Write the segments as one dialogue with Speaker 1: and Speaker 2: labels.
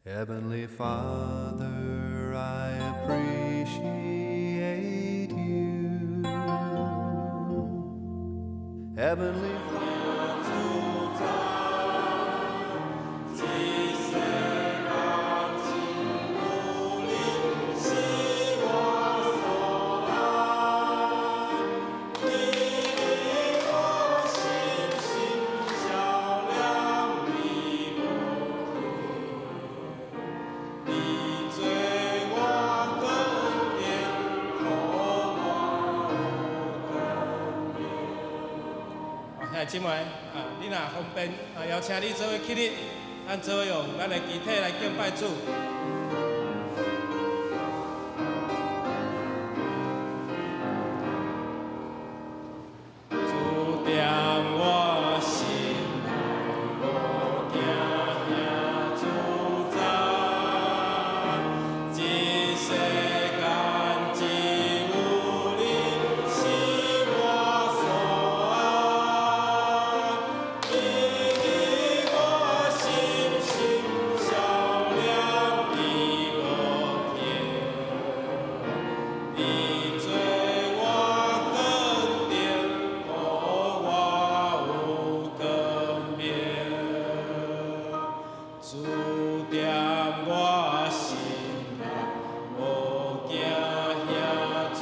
Speaker 1: Heavenly Father, I appreciate you. Heavenly
Speaker 2: 主這世間只有恁是我所愛，你我心心照亮你無你做我光明，予我有光明。兄弟姊妹啊，你若方便啊，邀請你做伙起立，咱做伙用咱的肢體來敬拜主。主踮我心內，無驚遐自在。這世間只有恁是我所愛，你我心心照亮伊無停，你做我光燈，予我有光明。主踮我心內，無驚遐自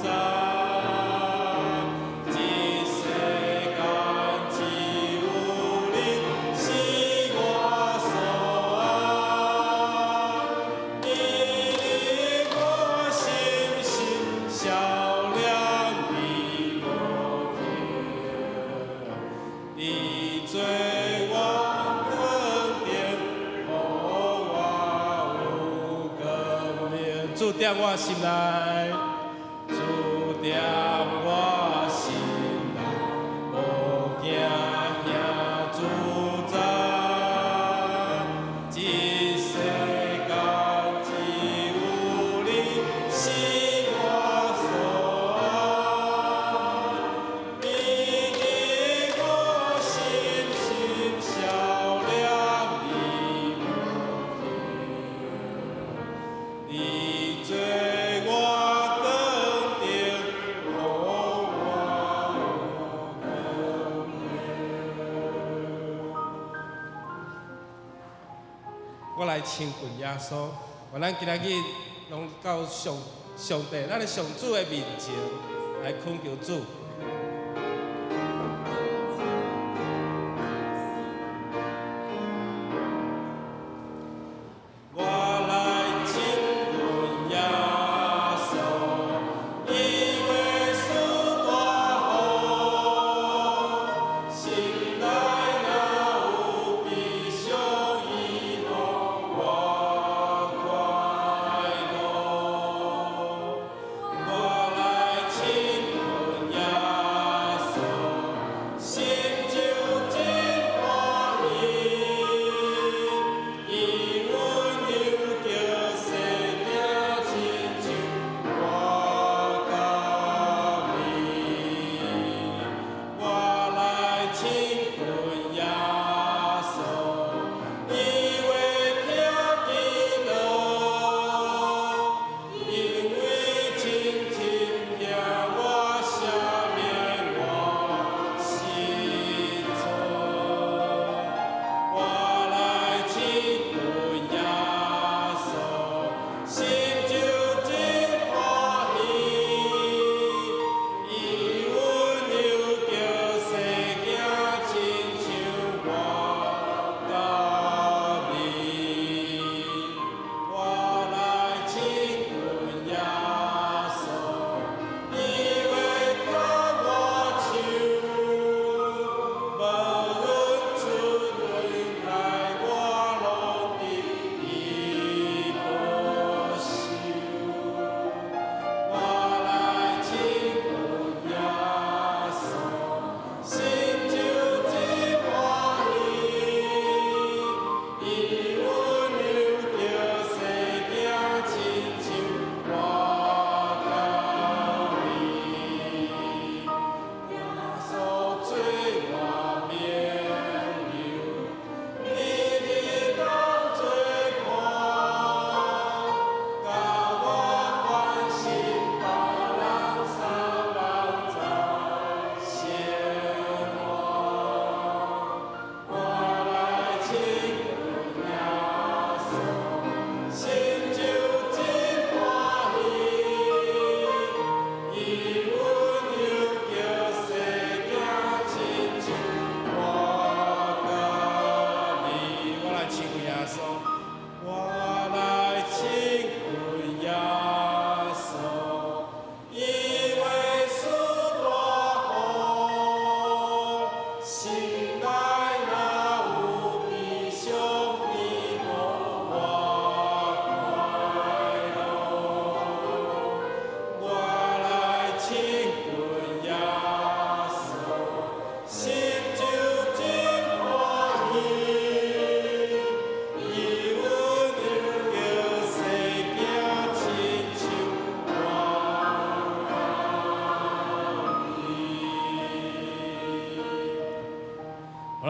Speaker 2: 在。這世間只有恁是我所愛，你我心心照亮伊無停，你做我光燈，予我有光明。主踮我心內，主踮我心內，無驚遐自在。這世間只有恁是我所愛，你我心心照亮伊無停，你做我光燈，予我有光明。我來親近耶穌，願咱今仔日攏到上上帝，咱的上主的面前來懇求主。我來親近耶穌，伊話事大好，心內若有悲傷，伊予我快樂。我來親近耶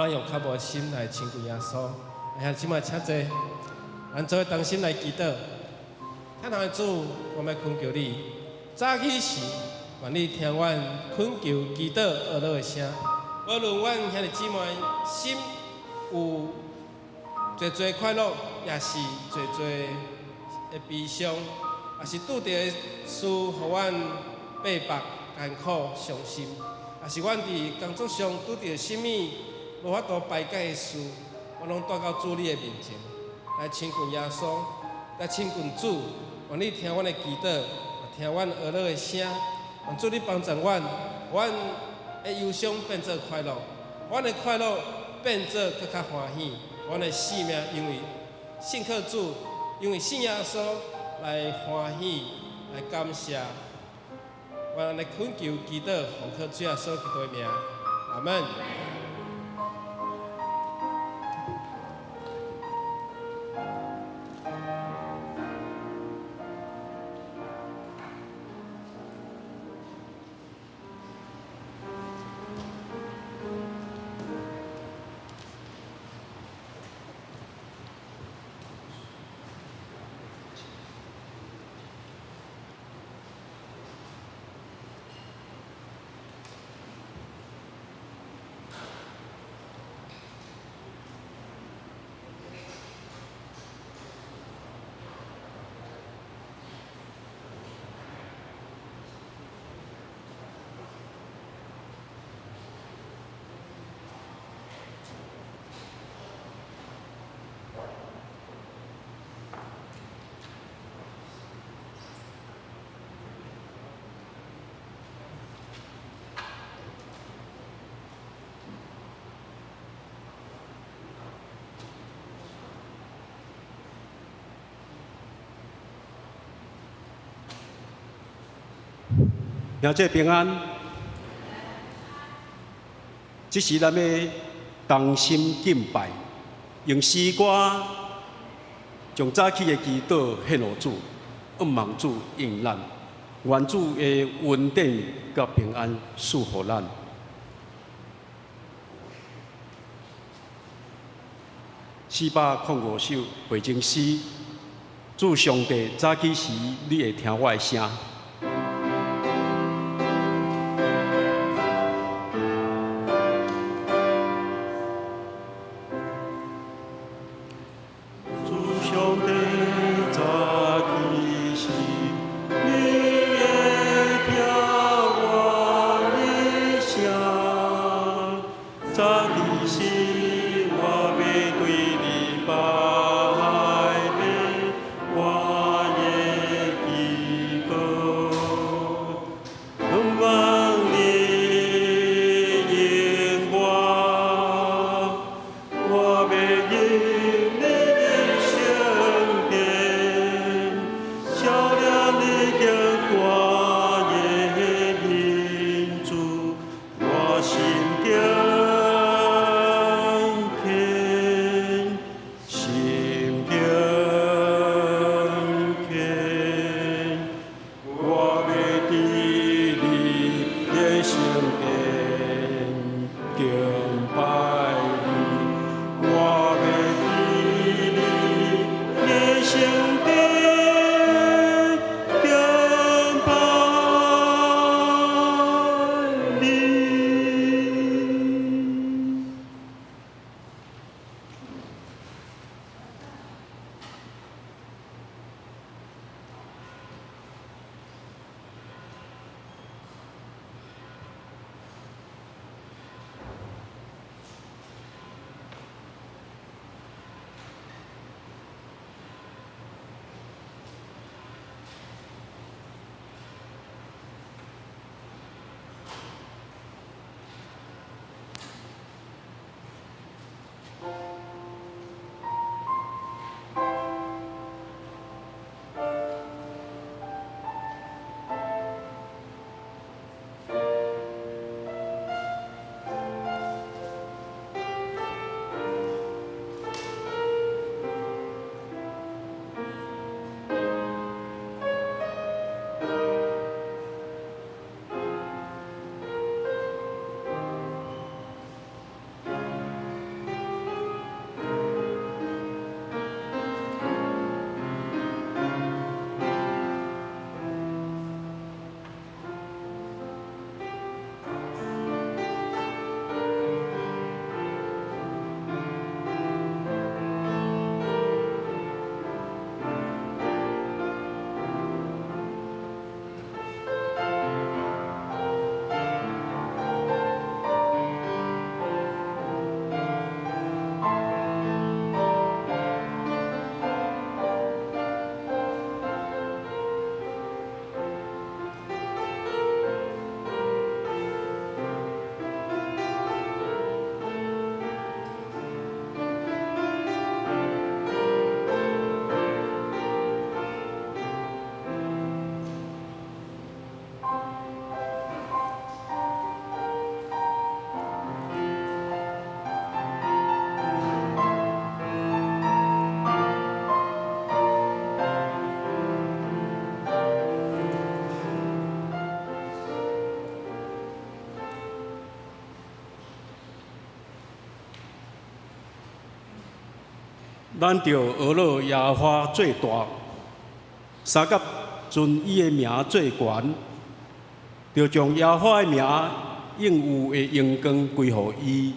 Speaker 2: 咱用較無心來親近耶穌。兄弟姊妹請坐，咱做伙同心來祈禱。天父的主，我們懇求你，早起時，願你聽阮懇求祈禱哀禱的聲。無論阮兄弟姊妹心有濟濟快樂，抑是濟濟的悲傷，抑是拄著的事，予阮百般艱苦傷心，抑是阮佇工作上拄著啥物無法度排解的事，我攏帶到主你的面前，來親近耶穌，來親近主，願你聽阮的祈禱，聽阮哀禱的聲，願主你幫助阮，阮的憂傷變做快樂，阮的快樂變做閣較歡喜，阮的生命因為信靠主，因為信耶穌來歡喜，來感謝。阮來懇求祈禱，奉靠主耶穌基督的名，阿門。
Speaker 3: 兄弟平安，這時咱欲同心敬拜，用詩歌將早起的祈禱獻予主，向望主應咱，願主的恩典佮平安賜予咱。405首回情詩，主上帝早起時，你會聽我的聲。主上帝早起時，你會聽我的聲。早起時，我欲對你拜拜，我的祈禱。向望你應我，我欲用你的生命。咱著學樂耶和華做大，相佮尊伊的名做懸，著將耶和華的名應有的榮光歸予伊，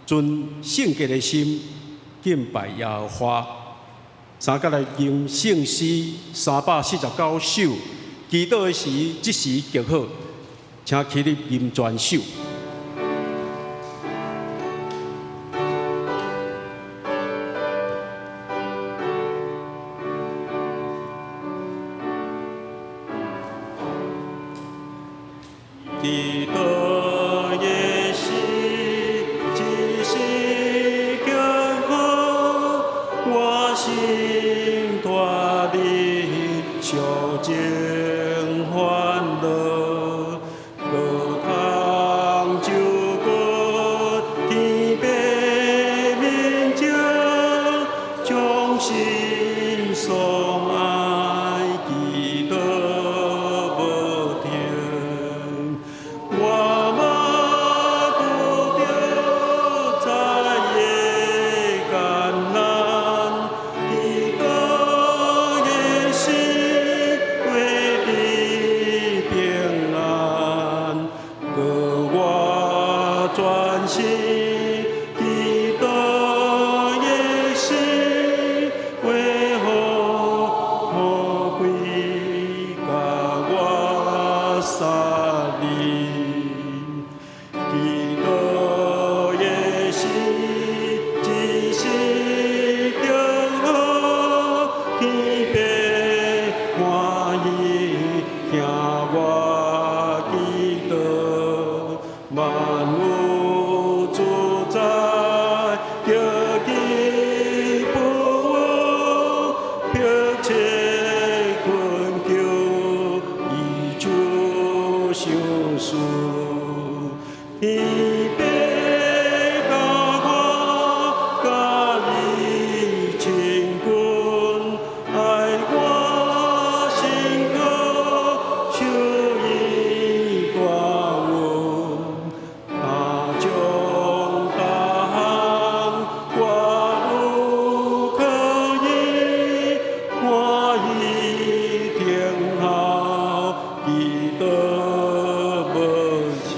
Speaker 3: 存聖潔的心敬拜耶和華。相佮來吟聖詩349首，祈禱的時，這時極好，請起立吟全首。祈禱的時，這時極好，我心脫離寂靜煩惱，閣通就過天父面前，將心所愛祈禱無停。我嘛拄著災的艱難，祈禱的時會得平安，閣我專心祈禱的時，為何魔鬼共我殺你？祈禱的時，這時極好，天父歡喜聽我祈禱，萬有主宰著基不迫切懇求，伊就賞賜。天父共我佮伊親近，愛我身軀，受伊大恩，若將逐項我有可以歡喜聽候祈禱無止。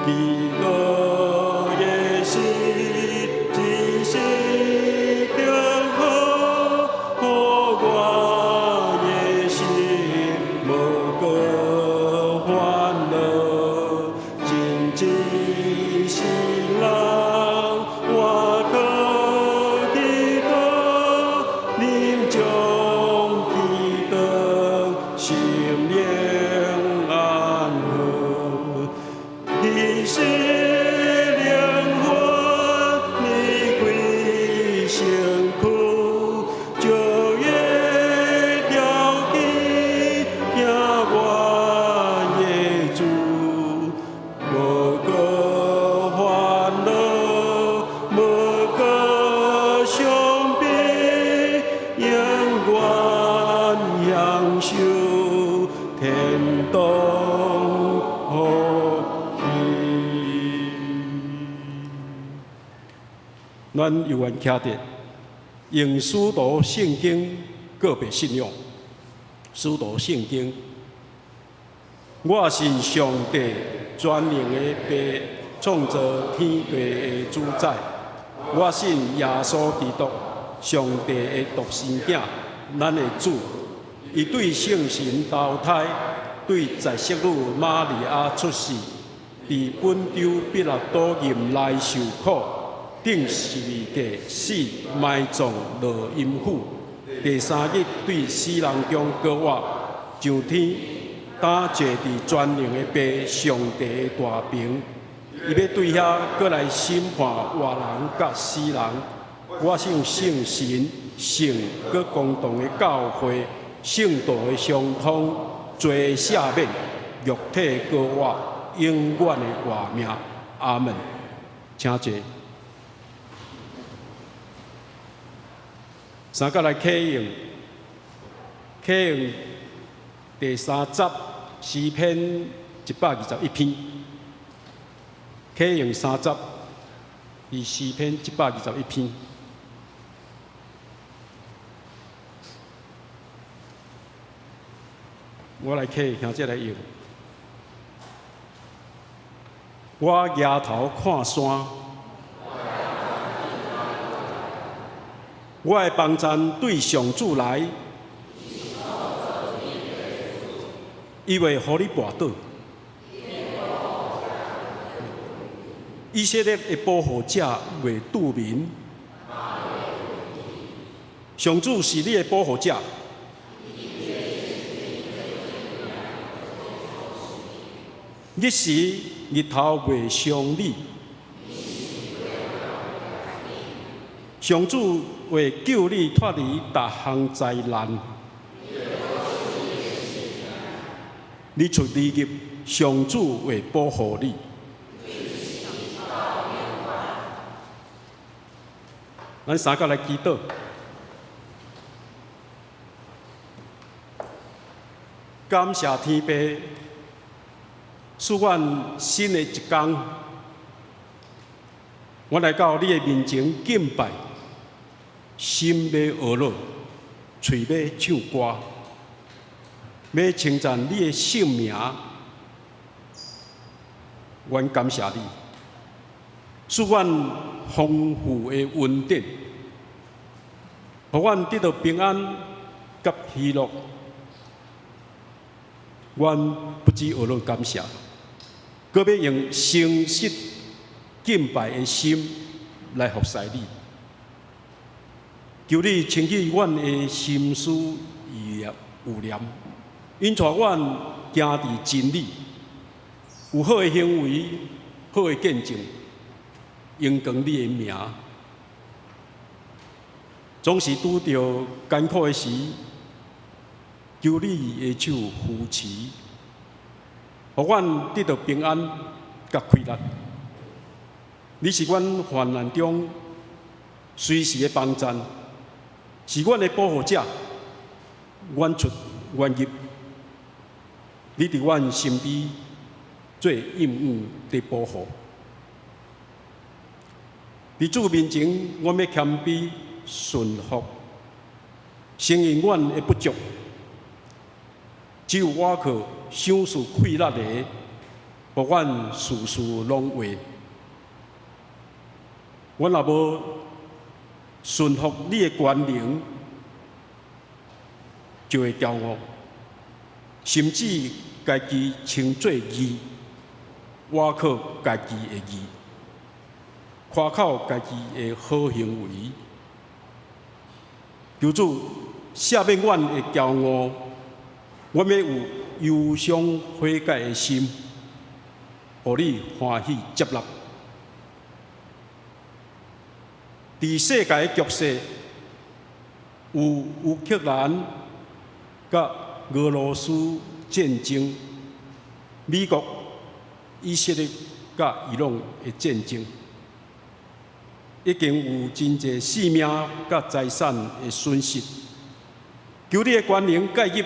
Speaker 3: 祈禱的時，這時極好，予我的心無閣煩惱，真一世人我靠祈禱，臨終祈禱，心靈安好。彼時靈魂離開身軀，就會調起聽我的主，無閣煩惱，無閣傷悲，永遠享受天堂福氣。咱有緣徛佇用使徒聖經告白信仰，使徒聖經，我信上帝全能的父，創造天地的主宰。我信耶穌基督，上帝的獨生囝，咱的主。伊對聖神投胎，對在聖女瑪利亞出世，佇本丟彼拉多任內受苦，釘十字架死埋葬落陰府。第三日對死人中復活，上天，擔坐佇全能的父上帝的大爿。伊欲對遐閣來審判活人佮死人。我信聖神、聖閣公同的教會、聖徒的相通、罪赦免、肉體復活、永遠的活命。阿門。請坐。相佮來啟用，啟用第三節詩篇121篇，啟用三節，佇詩篇121篇。我來替兄姐來用。我舉頭看山，我的幫贊對上主來，伊會予你跋倒。以色列的保護者袂拄眠，上主是你的保護者。日時日頭袂傷你，上主會救你脫離逐項災難。你出你入，上主會保護你。咱三個來祈禱，感謝天父賜阮新的一天，我來到你的面前敬拜，心欲呵咾，喙欲唱歌，欲稱讚你的聖名，阮感謝你，賜阮豐富的恩典，予阮得到平安佮喜樂。阮不止呵咾感謝，閣欲用誠實敬拜的心來服侍你。求你清去阮的心思意念，引帶阮行佇真理，有好的行為，好的見證，榮光你的名。總是拄著艱苦的時，求你的手扶持，予阮得到平安佮快樂。你是阮患難中隨時的幫贊，是阮的保護者。阮出阮入，你佇阮身邊做永遠的保護。佇主面前，阮欲謙卑順服，承認阮的不足。只有倚靠賞賜氣力的，予阮事事攏會。阮若無順服你的權能，就會驕傲，甚至家己稱做義，倚靠家己的義，誇口家己的好行為。求主赦免阮的驕傲，阮欲有憂傷悔改的心，予你歡喜接納。佇世界的局勢，有烏克蘭佮俄羅斯戰爭，美國、以色列佮伊朗的戰爭，已經有真濟性命佮財產的損失。求你的權能介入，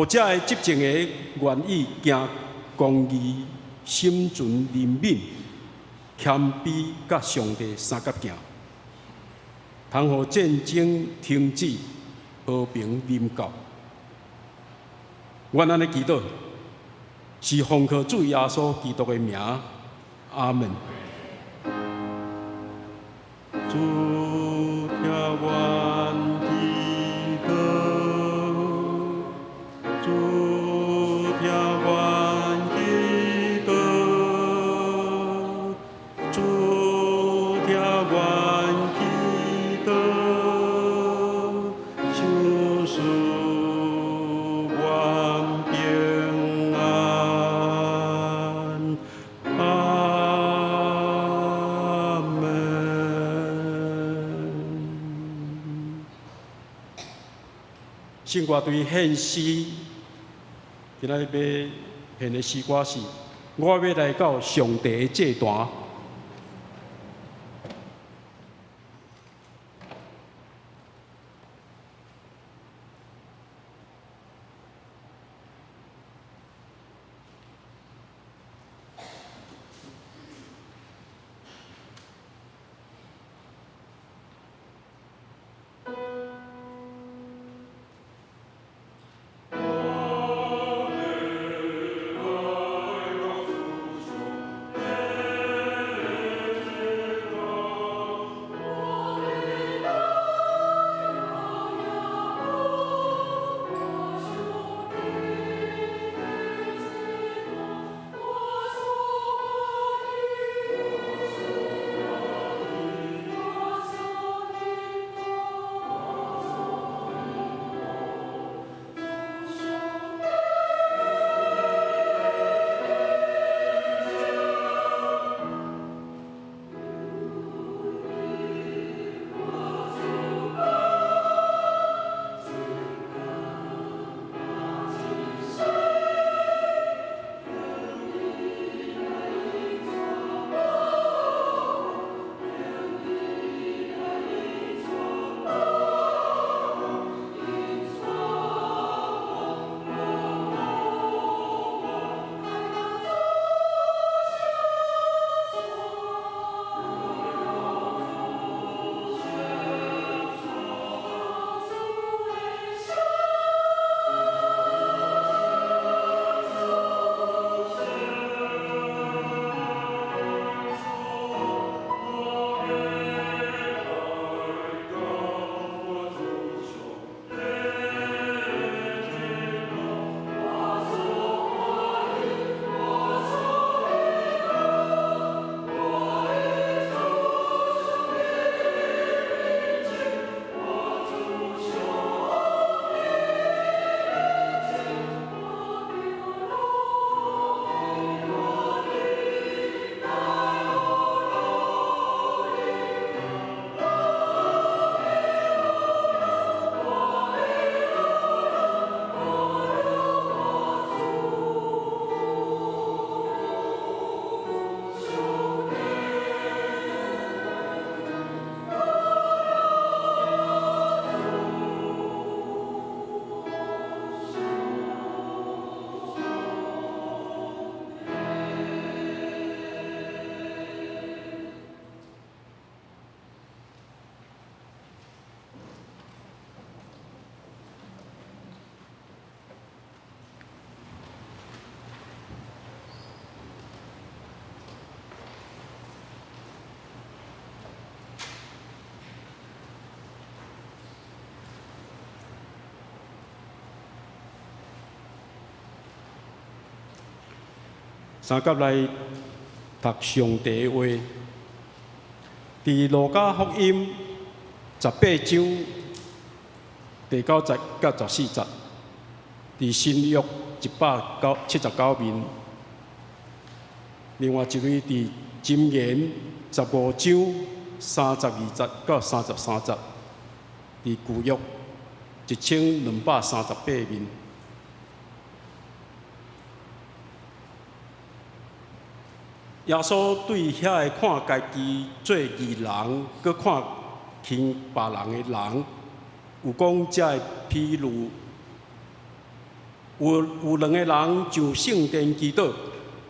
Speaker 3: 予這个執政的願意行公義、心存憐憫、謙卑佮上帝相佮行，通予戰爭停止，和平臨到。阮按呢祈禱，是奉靠主耶穌基督的名，阿門。主聽阮祈禱，主聽阮祈禱，主聽阮祈禱，賞賜阮平安，阿門。聖歌隊獻詩，今仔日欲獻的詩歌是：我欲來到上帝的祭壇。
Speaker 2: 我
Speaker 3: 相佮來讀上帝話。佇路加福音18章第9節到14節，佇新約179面。另外一位佇箴言15章32節到33節，佇舊約1238面。耶穌對遐个看家己做義人，閣看輕別人的人，有講這个比喻。有兩個人上聖殿祈禱，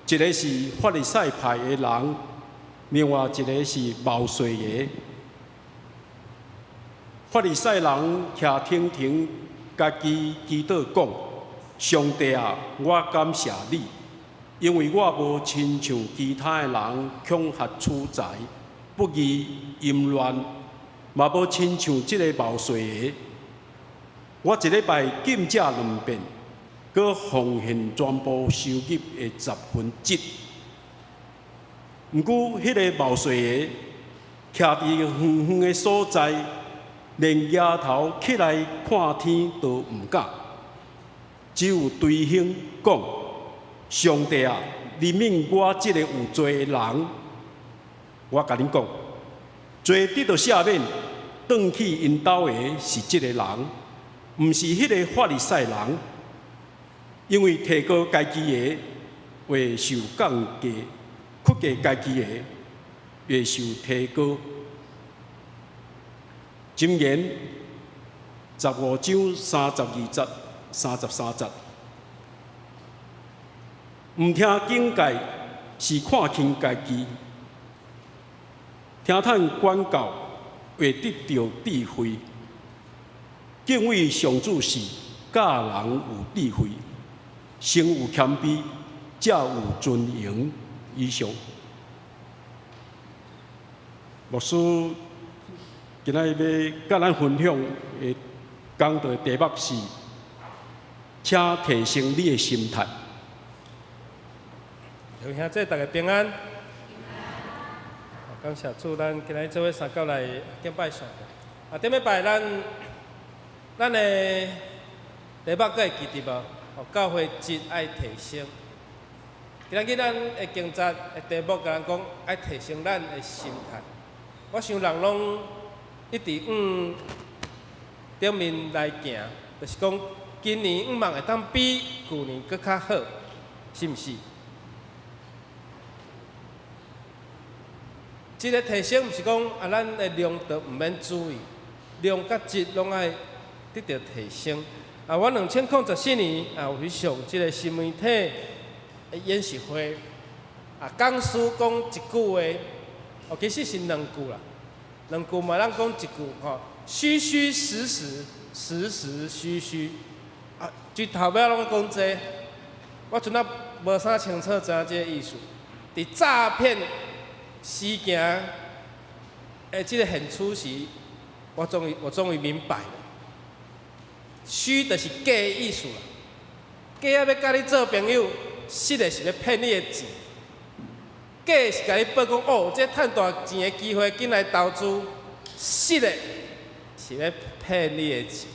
Speaker 3: 一個是法利賽派的人，另外一個是謀稅的。法利賽人徛停停，家己祈禱講：上帝啊，我感謝你，因為我無親像其他的人恐嚇取財、不義、淫亂，嘛無親像這个謀稅的。我一禮拜禁食兩遍，閣奉獻全部收入的1/10。毋過，彼个謀稅的徛佇遠遠的所在，連舉頭起來看天都毋敢，只有捶胸講：上帝啊，憐憫我這个有罪的人。我共恁講，罪得著赦免，轉去𪜶兜的是這个人，毋是彼个法利賽人。因為提高家己的，會受降低；屈低家己的，會受提高。箴言15章32節、33節。毋聽警戒是看輕家己，聽趁管教會得著智慧。敬畏上主是教人有智慧，先有謙卑，才有尊榮。以上，牧師今仔日欲佮咱分享的講道的題目是：請提升你的心態。
Speaker 2: 各位兄弟，大家平安。感謝主，咱今日做伙相佮來敬拜上帝。啊，頂禮拜咱的題目閣會記得無？哦，教會質愛提升。今日咱的經節的題目，共咱講愛提升咱的心態。我想人攏一直往頂面來行，就是講今年向望會當比舊年閣較好，是毋是？這个提升毋是講啊，咱的量都毋免注意，量佮質攏愛得著提升。啊，我2014年啊，有去上這个新媒體的演習會，啊，講師講一句話，哦，其實是兩句啦，兩句嘛，咱講一句吼，虛虛實實，實實虛虛，啊，最頭尾攏講這個，我陣仔無啥清楚知影這個意思，佇詐騙事件的這个現處時，我終於明白了，虛就是假的意思啦，假的欲佮你做朋友，實的是欲騙你的錢。假的是共你報講哦，這趁大錢的機會，緊來投資，實的是欲騙你的錢。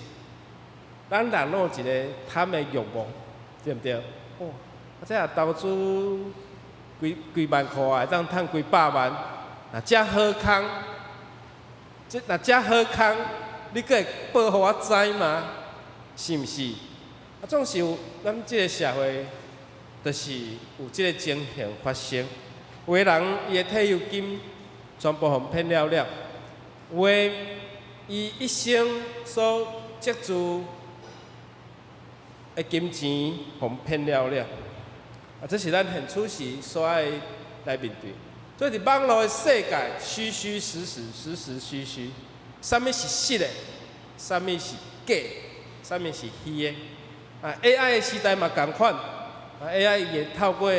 Speaker 2: 咱人攏有一个貪的欲望，對毋對？哦，啊，這若投資幾幾萬箍啊，會當趁幾百萬，若遮好康，這若遮好康，你閣會報予我知嗎？是毋是？啊，總是有咱這个社會，就是有這个情形發生。有的人伊的退休金全部予騙了了，有的伊一生所積聚的金錢予騙了了。啊，這是咱現處時所愛來面對。所以佇網路的世界，虛虛實實，實實虛虛，啥物是實的，啥物是假的，啥物是虛的。啊，AI 的時代嘛仝款，啊，AI 伊會透過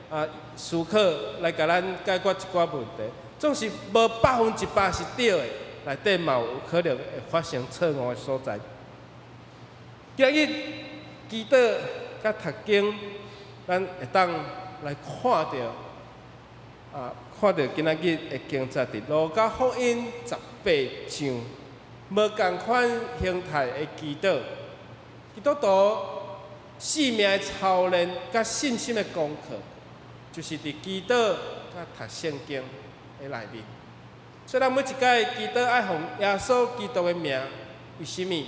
Speaker 2: 啊思考來共咱解決一寡問題，總是無100%是對的，內底嘛有可能會發生錯誤的所在。今日祈禱佮讀經，咱會當來看著啊，看著今仔日的經節佇路加福音18章，無仝款形態的祈禱，基督徒生命的操練佮信心的功課，就是佇祈禱佮讀聖經的內面。所以咱每一擺祈禱愛奉耶穌基督的名，為啥物？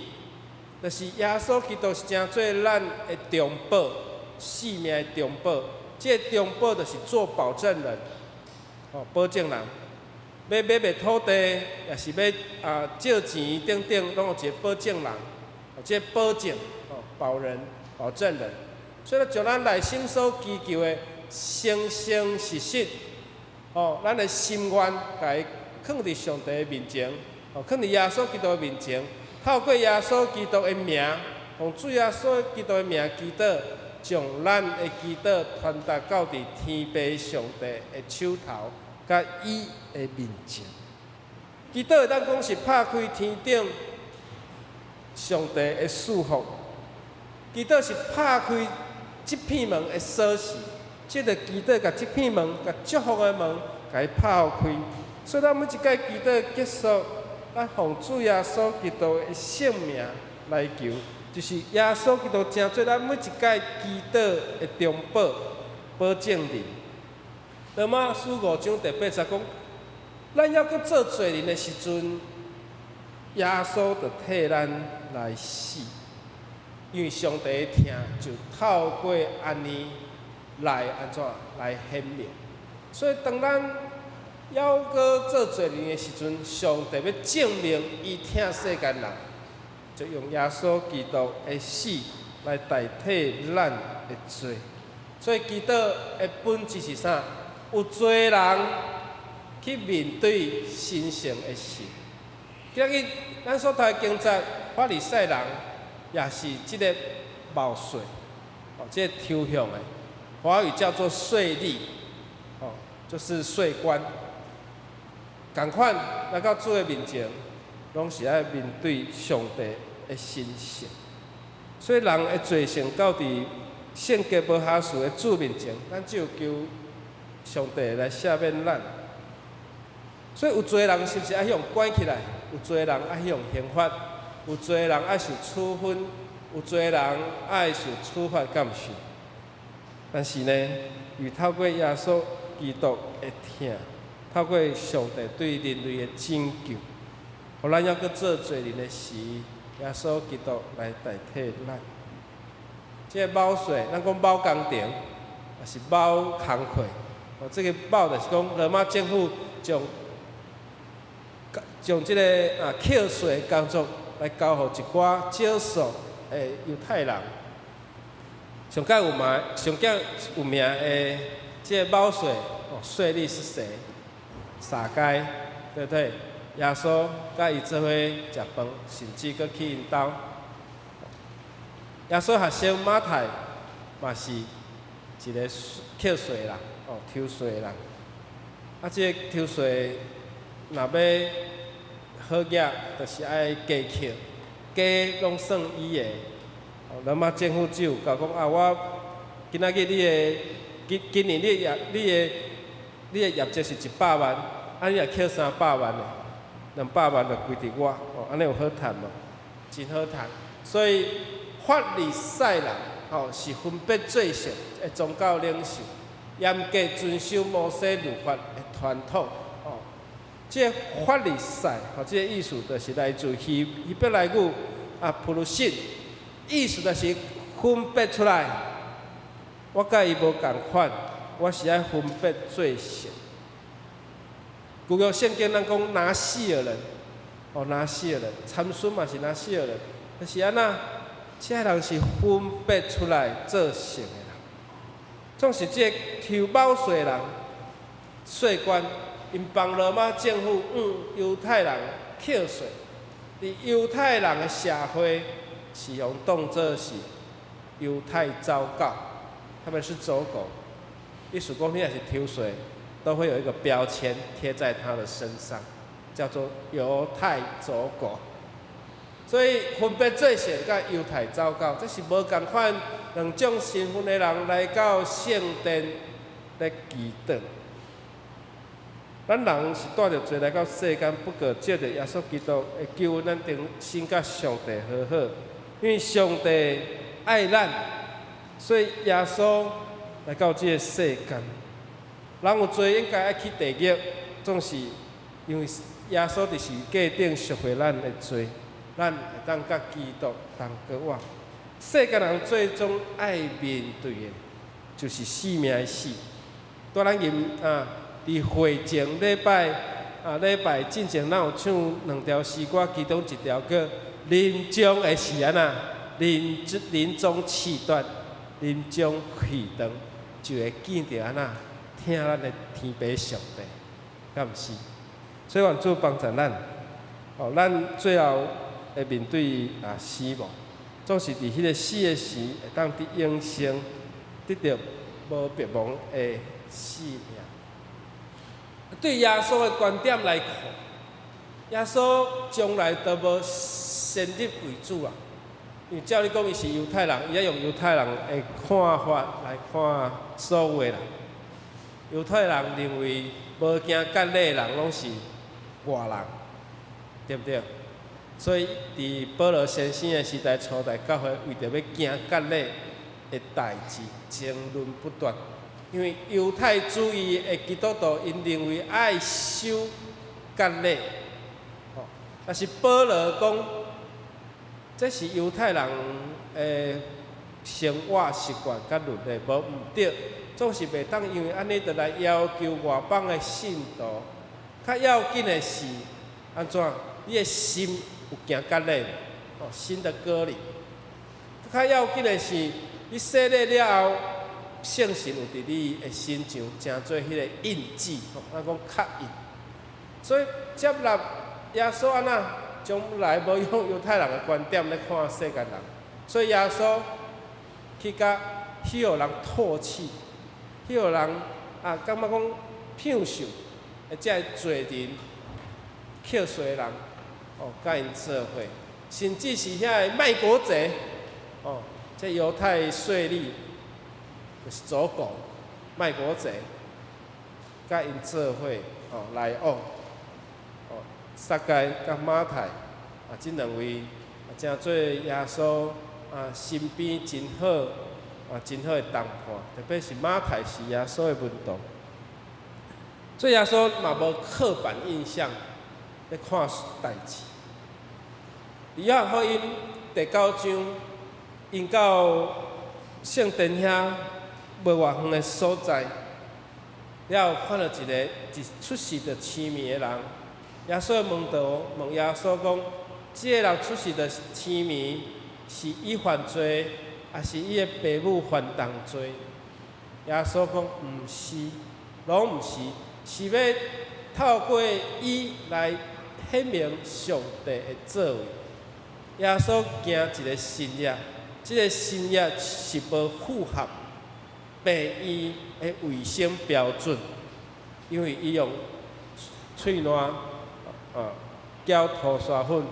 Speaker 2: 就是耶穌基督是成做咱的中保，生命的中保。這个中保就是做保證人，哦，保證人。欲買賣土地，抑是欲借錢等等，攏有一個保證人，哦，這个保證，哦，保人、保證人。所以將咱內心所祈求的，誠誠實實，哦，咱的心願，共伊囥佇上帝的面前，哦，囥佇耶穌基督的面前，透過耶穌基督的名，奉主耶穌基督的名祈禱，將咱的祈禱傳達到佇天父上帝的手頭，佮伊的面前。祈禱會當講是拍開天頂上帝的賜福，祈禱是拍開這片門的鎖匙，這个祈禱共這片門、共祝福的門，共伊拍予開。所以咱每一擺祈禱結束，咱奉主耶穌基督的聖名來求，就是耶穌基督成做咱每一擺祈禱的中保、保證人。羅馬書5章第8節講，咱猶閣做罪人的時陣，耶穌就替咱來死，因為上帝的疼就透過按呢來按怎來顯明。所以當咱猶閣做罪人的時陣，上帝欲證明伊疼世間人，就用耶穌基督的死來代替咱的罪。所以祈禱的本質是啥？有罪人去面對神聖的神。今日咱所讀的經節，法利賽人也是這个貿稅，哦，這个抽象的，華語叫做稅吏，哦，就是稅官。仝款來到主的面前，攏是愛面對上帝的神聖。所以人的罪性到佇聖潔無瑕疵的主面前，咱只有求上帝來赦免咱。所以有罪人是毋是愛予人關起來？有罪人愛予人刑罰，有罪人愛受處分，有罪人愛受處罰，敢毋是？但是呢，伊透過耶穌基督的疼，透過上帝對人類的拯救，予咱猶閣做罪人的時，耶穌基督來代替咱。這个貿稅，咱講貿工程，抑是貿工課。哦，這个貿就是講羅馬政府將這个扣稅工作來交予一寡少數的猶太人。上蓋有名、上蓋有名的這个貿稅哦，稅吏是誰？撒該，對不對？耶穌佮伊做伙食飯，甚至閣去𪜶兜。耶穌學生馬太嘛是一个扣稅人，哦，抽稅人。啊，這个抽稅若欲好額，就是愛加扣，加攏算伊的。哦，羅馬政府只有共講啊，我今仔日你的今今年你的業績是100萬，啊，你若扣300萬的，200萬就歸佇我，哦，按呢有好趁無？真好趁。所以法利賽人，吼，是分別做聖的宗教領袖，嚴格遵守摩西律法的傳統。哦，這个法利賽，吼，這个意思就是來自希伯來語啊，普魯信，意思就是分別出來。我佮伊無仝款，我是愛分別做聖。舊約聖經咱講拿細耳人，哦，拿細耳人，參孫嘛是拿細耳人，但是按怎？這个人是分別出來做聖的人，總是這个抽貿稅的人，稅官，𪜶幫羅馬政府向猶太人扣稅，佇猶太人的社會是予當做是猶太走狗，他們是走狗，意思講你若是抽稅，都會有一個標籤貼在他的身上，叫做猶太走狗。所以分別做聖佮猶太走狗，這是無仝款兩種身份的人來到聖殿咧祈禱。咱人是帶著罪來到世間，不過藉著耶穌基督的救恩，咱重新佮上帝和好。因為上帝愛咱，所以耶穌來到這个世間。人有罪應該愛去地獄，總是因為耶穌佇十字架頂贖回咱的罪，咱會當佮基督同過活。世間人最終愛面對的，就是生命的死。拄咱吟啊，佇會前禮拜啊，禮拜進前，咱有唱兩條詩歌，其中一條叫《臨終的時按怎？臨終氣斷，臨終氣斷，就會見著按怎？聽咱的天父上帝，敢毋是？所以願主幫助咱，哦，咱最後會面對啊死亡，總是佇彼个死的時，會當佇永生得著無滅亡的生命。對耶穌的觀點來看，耶穌從來都無先入為主啊。因為照理講，伊是猶太人，伊愛用猶太人的看法來看所有的人。猶太人認為無行割禮的人攏是外人，對毋對？所以佇保羅先生的時代，初代教會為著欲行割禮的代誌爭論不斷。因為猶太主義的基督徒，𪜶認為愛守割禮，吼，但是保羅講，這是猶太人的生活習慣佮律例，無毋對，總是袂當因為按呢就來要求外邦的信徒。較要緊的是按怎？你的心有行割禮，哦，心的割禮。較要緊的是，你洗禮了後，聖神有佇你的身上，成做彼個印記，吼，咱講刻印。所以接納耶穌按怎，從來無用猶太人的觀點來看世間人。所以耶穌去共彼予人唾棄，彼予人啊感覺講騙受，的這个罪人、扣稅人，哦，佮𪜶做伙，甚至是遐个賣國賊，哦，這猶太稅吏，就是走狗、賣國賊，佮𪜶做伙，哦，來往，哦，撒該佮馬太，啊，這兩位啊，成做耶穌啊身邊真好啊，真好的同伴，特別是馬太是耶穌的門徒，所以耶穌嘛無刻板印象咧看代誌。約翰福音第九章，𪜶到聖殿遐無偌遠的所在，了後看到一个一出世就癡盲的人。耶穌的門徒問耶穌講：這个人出世就癡盲，是伊犯罪，抑是伊的爸母犯重罪？耶穌講：毋是，攏毋是，是欲透過伊來顯明上帝的作為。耶穌行一个神跡，這个神跡是無符合病院的衛生標準，因為伊用喙瀾啊攪塗沙粉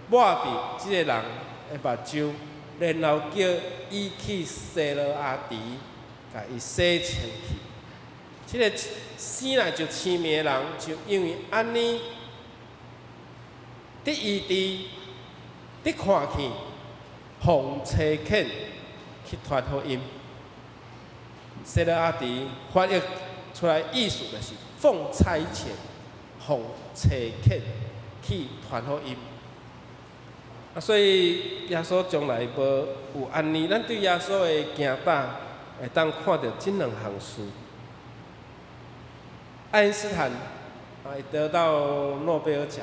Speaker 2: 抹佇這个人的目睭，然後叫伊去西羅亞池，共伊洗清氣。這个生來就癡盲的人，就因為按呢得醫治、得看見，奉差遣去傳福音。西羅亞池翻譯出來意思就是奉差遣、奉差遣去傳福音。啊，所以耶穌從來無有按呢，咱對耶穌的行踏會當看著這兩項事。愛因斯坦啊，伊得到諾貝爾獎，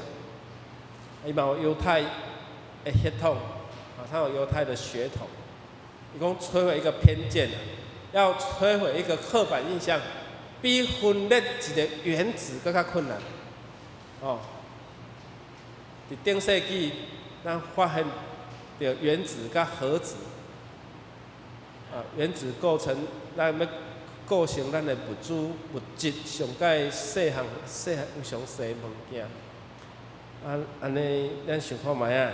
Speaker 2: 伊嘛有猶太的血統，啊，他有猶太的血統。伊講摧毀一個偏見，要摧毀一個刻板印象，比分裂一個原子閣較困難。哦，佇頂世紀，咱發現著原子佮核子，啊，原子構成咱欲構成咱的物質物質上蓋細項細非常細物件。啊，按呢，咱想看覓仔？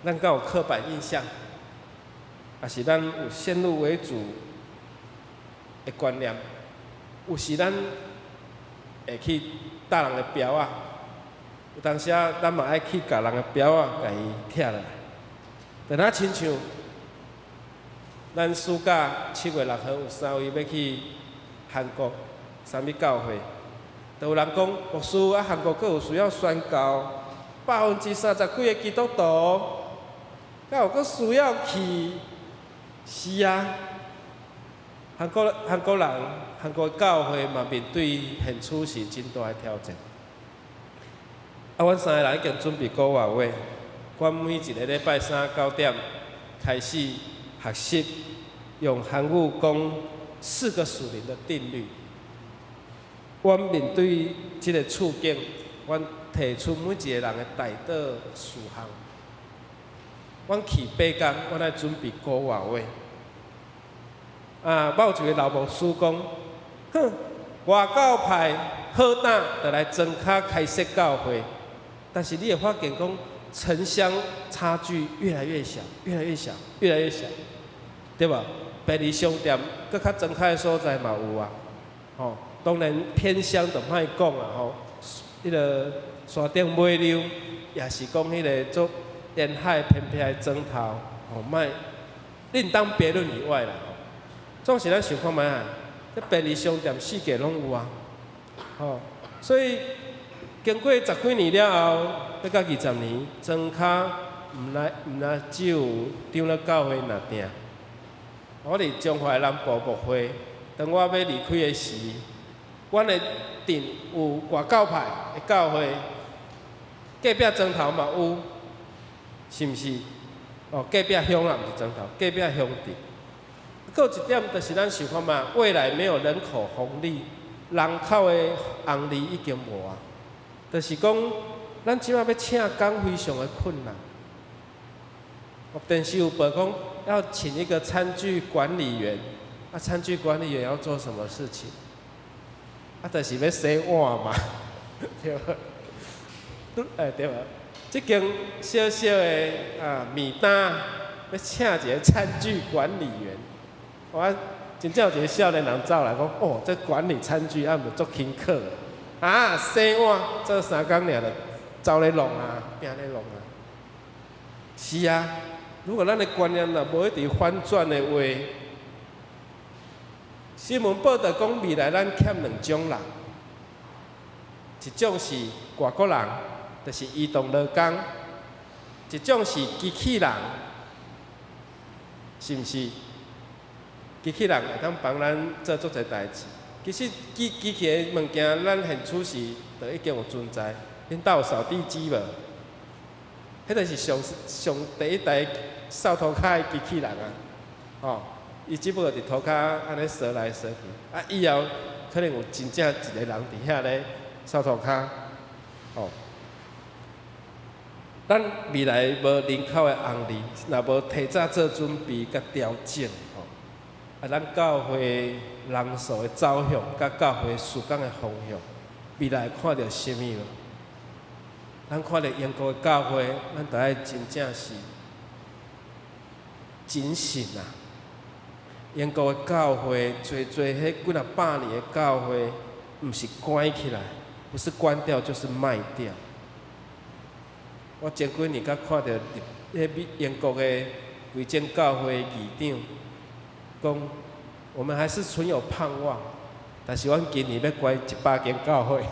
Speaker 2: 咱敢有刻板印象？抑是咱有先入為主的觀念？有時咱會去搭人的標仔，有當時啊，咱嘛愛去共人的標仔共伊拆落來。但若親像咱暑假7月6號有三位欲去韓國啥物教會，就有人講牧師啊，韓國閣有需要宣教，30幾%的基督徒，敢有閣需要去？是啊，韓國人、韓國教會嘛面對現處是真大的挑戰。啊，阮三个人已經準備個月話，阮每一个禮拜三9點開始學習用韓語講四個屬靈的定律。阮面對這个處境，阮提出每一个人的代禱事項。阮去8工，阮愛準備個月話。啊，有一个老牧師講，哼，外教派好膽就來莊跤開設教會，但是你會發現講城鄉差距越來越小，越來越小，越來越小，對無？便利商店閣較莊跤的所在嘛有啊，吼，當然偏鄉就莫講啊，吼，彼个山頂尾溜，也是講彼个做沿海偏僻的莊頭，吼，莫另當別論以外啦。總是咱想看覓啊？這便利商店四界攏有啊，吼，所以經過十幾年了後，欲到20年，莊跤毋來毋若只有長老教會爾定。我佇彰化南部牧會，當我欲離開的時，阮的鎮有外教派的教會，隔壁莊頭嘛有，是毋是？哦，隔壁鄉啦，毋是莊頭，隔壁鄉鎮。閣有一點就是咱想看覓，未來沒有人口紅利，人口的紅利已經無啊。就是講，咱這擺欲請工非常的困難。電視有報講要請一個餐具管理員，啊，餐具管理員要做什麼事情？啊，就是欲洗碗嘛，對無？哎，對無？這間小小的啊麵擔，欲請一个餐具管理員，我真正有一个少年人走來講，哦，這管理餐具啊，毋足輕巧的，啊，洗碗做三工爾就走咧弄啊，拚咧弄啊。是啊，如果咱的觀念若無一直反轉的話，新聞報導講未來咱欠兩種人，一種是外國人，就是移動勞工；一種是機器人，是毋是？機器人會當幫咱做足濟代誌。其實機器的物件，咱現處時就已經有存在。恁兜有掃地機無？彼个是上上第一台掃塗跤的機器人啊！吼，伊只不過佇塗跤按呢掃來掃去，啊，以後可能有真正一個人佇遐咧掃塗跤，吼。咱未來無人口的紅利，若無提早做準備佮調整，吼，啊，咱教會人數的走向，佮教會事工的方向，未來看著啥物無？咱看著英國的教會，咱著愛真正是警醒啊！英國的教會，濟濟彼幾若百年的教會，毋是關起來，不是關掉就是賣掉。我前幾年才看著彼英國的規間教會議長講，我們還是存有盼望，但是阮今年欲關100間教會。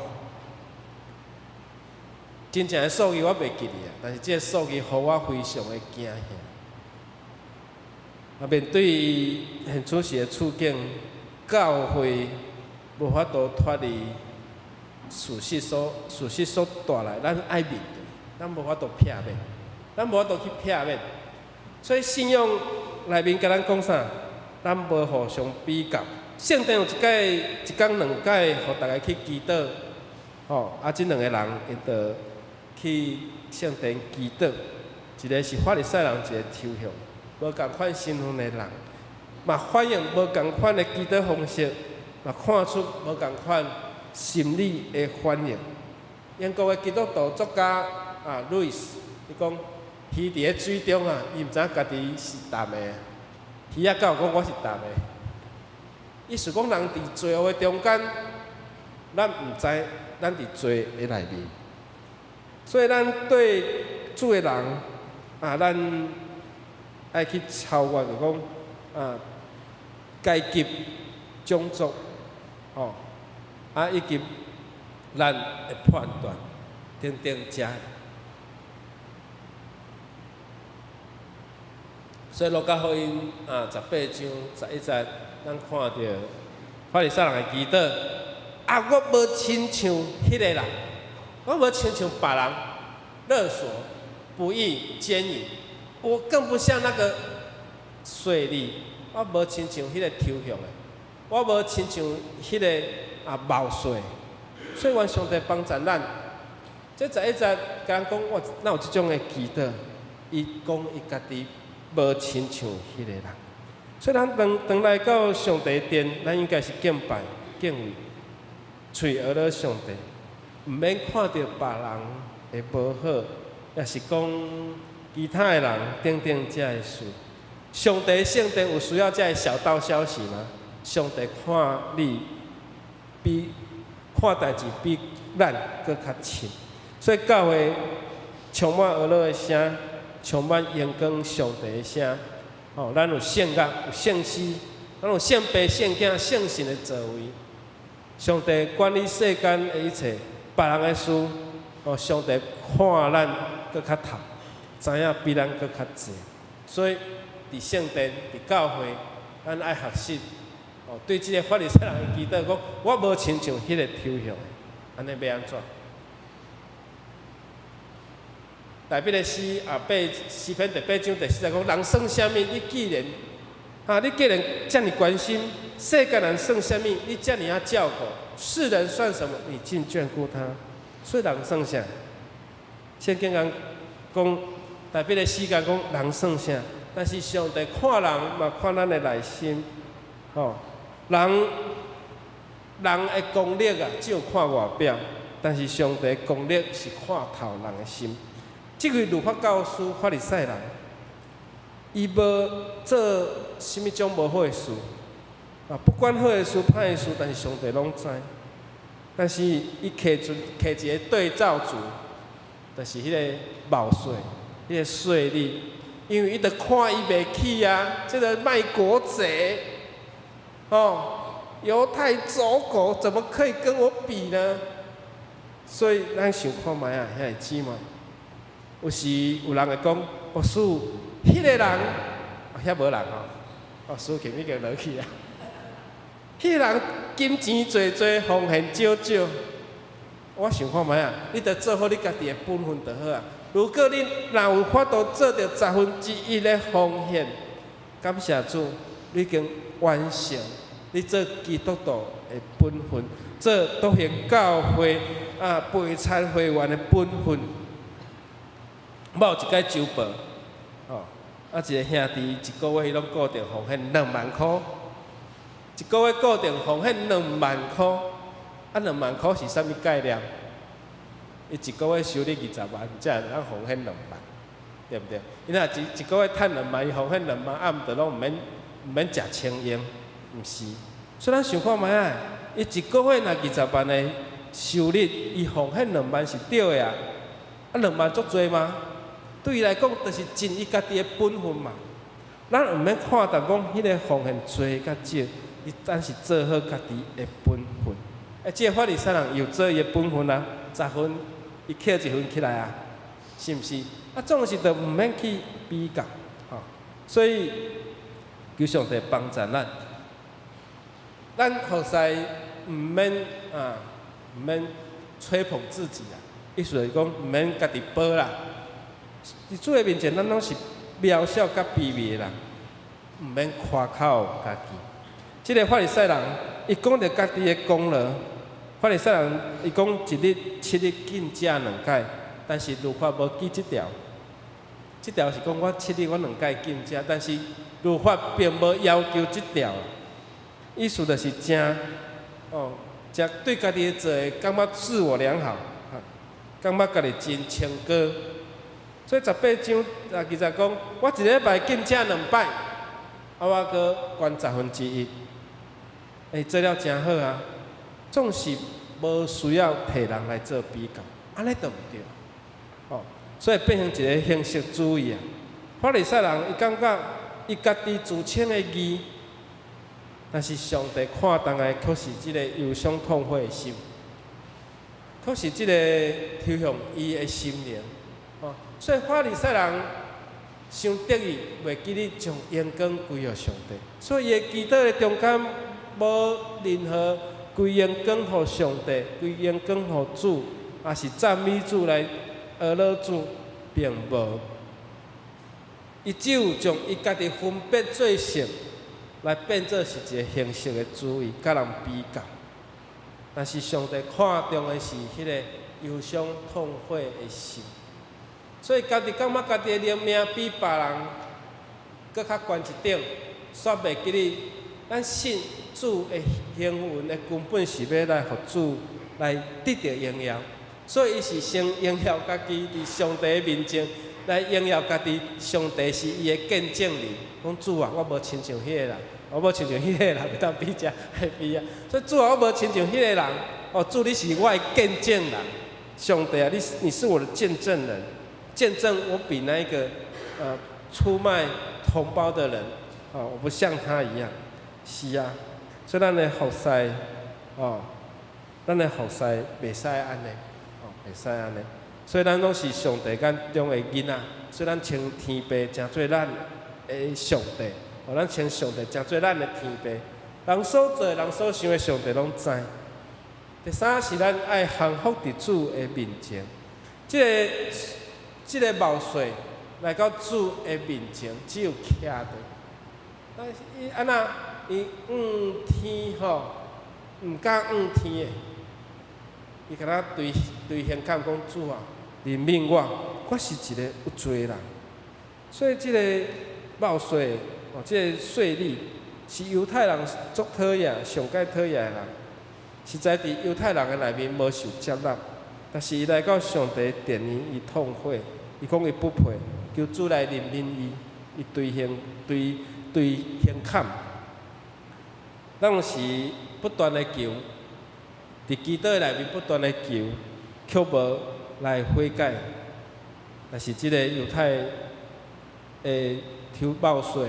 Speaker 2: 真正的數字我袂記得啊，但是這个數字予我非常的驚嚇。啊，面對現此時的處境，教會無法度脫離事實所帶來，咱愛面對，咱無法度避免，咱無法度去避免。所以信仰內面共咱講啥？咱無互相比較。聖殿有一擺、一工兩擺，予逐家去祈禱，吼，啊，這兩个人𪜶就去聖殿祈禱，一个是法利賽人，一个抽象，無仝款身份的人，嘛反映無仝款的祈禱方式，嘛看出無仝款心理的反應。英國的基督徒作家啊，路易斯，伊講魚佇咧水中啊，伊毋知影家己是澹的，魚仔敢有講我是澹的？意思講人佇罪惡的中間，咱毋知咱佇罪的內面，所以咱對主的人啊，咱愛去超越，就講啊階級、種族，吼啊以及咱的判斷等等遮。所以路加福音啊18章11節，咱看著法利賽人的祈禱啊，我無親像彼个人，我無親像別人勒索、不義、姦淫，我更不像那個稅吏，我無親像彼個抽象的，我無親像彼個啊謀稅。所以願上帝幫助咱。這十一節共咱講，我哪有這種的祈禱？伊講伊家己無親像彼個人。所以咱當當來到上帝殿，咱應該是敬拜、敬畏、喙學了上帝，毋免看著別人的無好，抑是講其他的人等等遮的事。上帝聖殿有需要遮的小道消息嗎？上帝看你比看代誌比咱閣較深，所以教會充滿呵咾的聲，充滿榮光上帝的聲。吼，咱有聖樂、有聖詩，咱有聖父、聖囝、聖神的作為。上帝管理世間的一切，別人的事，哦，上帝看咱閣較透，知影比咱閣較濟。所以，佇聖殿、佇教會，咱愛學習。哦，對這个法利賽人的祈禱講，我無親像彼个抽象的，按呢欲按怎？大衛的詩啊，八詩篇第八章第四節講：人算啥物？你竟然，啊，你竟然遮爾關心世間人算啥物？你遮爾仔照顧世人算什麼？你竟眷顧他，所以人算啥？聖經講講，大衛的詩講講人算啥？但是上帝看人嘛，看咱的內心，吼，人人的功力啊，只有看外表，但是上帝功力是看透人的心。這位律法教師法利賽人，伊無做啥物種無好的事，啊，不管好的事、歹的事，但是上帝攏知。但是伊摕出摕一个對照組，就是彼个謀稅、彼个稅吏，因為伊著看伊袂起啊，這个賣國賊，哦，猶太走狗怎麼可以跟我比呢？所以咱想看覓啊，兄弟姊妹。有時有人會講，牧師，彼个人，遐無人吼，哦，司琴已經落去啊。彼个人金錢濟濟，奉獻少少。我想看覓啊，你著做好你家己的本分就好啊。如果你若有法度做著十分之一的奉獻，感謝主，你已經完成你做基督徒的本分，做篤行教會啊備餐會員的本分。我有一擺周報，吼，啊一个兄弟一个月伊攏固定奉獻兩萬箍，一个月固定奉獻兩萬箍，啊兩萬箍是啥物概念？伊一个月收入20萬，才會當奉獻兩萬，對毋對？伊若一一个月趁兩萬，伊奉獻兩萬，啊毋著攏毋免食清閒，毋是？所以咱想看覓啊？伊一个月若二十萬的收入，伊奉獻兩萬是對的啊？啊兩萬足濟嗎？對伊來講，就是盡伊家己的本分嘛。咱毋免看重講彼个奉獻濟佮少，伊咱是做好家己的本分。欸，這个法利賽人有做伊的本分啊，十分伊扣一分起來啊，是毋是？啊，總是就毋免去比較，吼。所以求上帝幫助咱，咱服侍毋免啊，毋免吹捧自己啊，意思就是講毋免家己褒啦。佇主的面前，咱攏是渺小佮卑微的人，毋免誇口家己。這个法利賽人，伊講著家己的功勞。法利賽人伊講一日七日禁食兩擺，但是律法無記這條。這條是講我七日我兩擺禁食，但是律法並無要求這條。意思就是誠哦，誠對家己做的感覺自我良好，感覺家己真清高。所以十八章啊，其實講，我一禮拜禁食兩擺，啊，我閣捐十分之一。欸，做了誠好啊，總是無需要提人來做比較，按呢就毋對，哦，所以變成一个形式主義啊。法利賽人伊感覺伊家己自稱的義，但是上帝看重的卻是這个憂傷痛悔的心，卻是這个投向伊的心靈，哦，所以法利賽人傷得意，袂記得將榮光歸予上帝，所以伊的祈禱的中間無任何歸榮光予上帝，歸榮光予主，抑是讚美主來阿羅主，並無。伊只有將伊家己分別做聖，來變做是一个形式的主義，佮人比較。但是上帝看重的是彼个憂傷痛悔的心，所以家己感覺家己的靈命比別人閣較懸一等，煞袂記得咱信主的行為的根本是欲來予主來得著榮耀，所以伊是先榮耀家己佇上帝的面前來榮耀家己，上帝是伊的見證人。講主啊，我無親像彼个人，我無親像彼個人，袂當比這來比啊。所以主啊，我無親像彼個人，哦，主你是我的見證人，上帝啊，你是我的見證人，見證我比那一個出賣同胞的人，哦，我不像他一樣。是啊，所以咱的服侍，哦，咱的服侍袂使按呢，哦，袂使按呢。所以咱攏是上帝眼中的囡仔，所以咱稱天父成做咱的上帝，哦，咱稱上帝成做咱的天父。人所做、人所想的，上帝攏知。第三是咱愛降服佇主的面前，這个謀稅來到主的面前，只有徛著。但是伊按怎？伊向天吼，毋敢向天的，伊敢若對對胸坎講主啊，憐憫我，我是一个有罪人。所以這个謀稅哦，這个稅吏是猶太人足討厭、上蓋討厭的人。實在佇猶太人的內面無受接納，但是伊來到上帝殿裡，伊痛悔，伊講伊不配，求主來憐憫伊，伊對胸對對胸坎。咱有時不斷的求，佇祈禱內面不斷的求，卻無來悔改。但是這个猶太的抽報稅，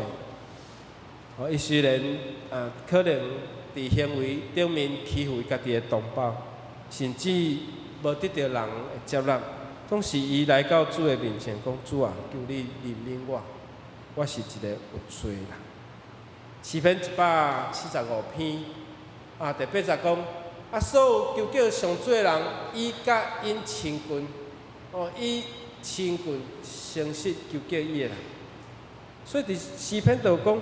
Speaker 2: 哦，伊雖然啊可能佇行為頂面欺負伊家己的同胞，甚至無得著人的接納，總是伊來到主的面前講：主啊，求你憐憫我，我是一個有罪人。詩篇145篇啊，第八節講：啊，所有求叫上主的人，伊佮𪜶親近，哦，以親近誠實求叫伊的人。所以佇詩篇就講，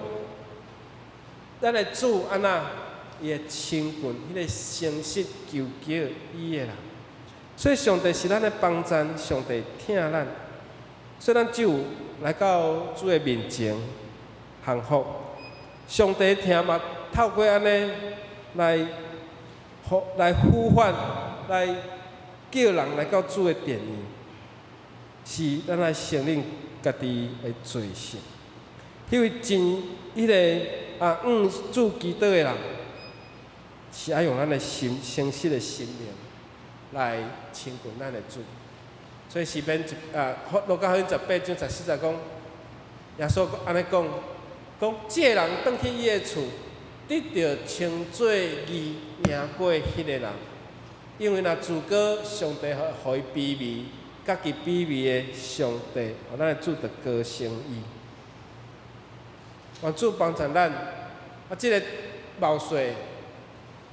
Speaker 2: 咱的主按怎，伊會親近彼个誠實求叫伊的人。所以上帝是咱的幫贊，上帝疼咱，所以咱只有來到主的面前降服。上帝疼嘛，透過按呢來呼來呼喚，來叫人來到主的殿裡，是咱來承認家己的罪性。彼位真彼个啊，向主祈禱的人，是愛用咱的心誠實的心靈來親近咱的主。所以詩篇一啊，路加福音18章14節講，耶穌按呢講，講這个人轉去伊的厝，得著稱做義贏過彼个人，因為若自高上帝予伊卑微，家己卑微的上帝，予咱的主就高升伊。願主幫助咱，啊，這个謀稅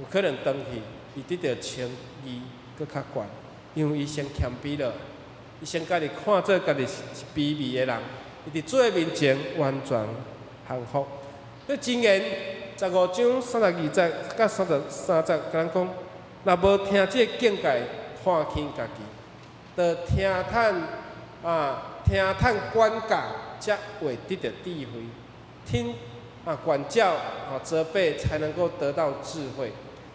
Speaker 2: 有可能轉去，伊得著稱義閣較懸，因為伊先謙卑了，伊先家己看做家己是卑微的人，伊佇主的面前完全降服。這箴言15章32節佮33節，共咱講，若無聽這个警戒，看輕家己，著聽趁啊，聽趁管教，才會得著智慧。聽啊管教啊責備，才能夠得到智慧。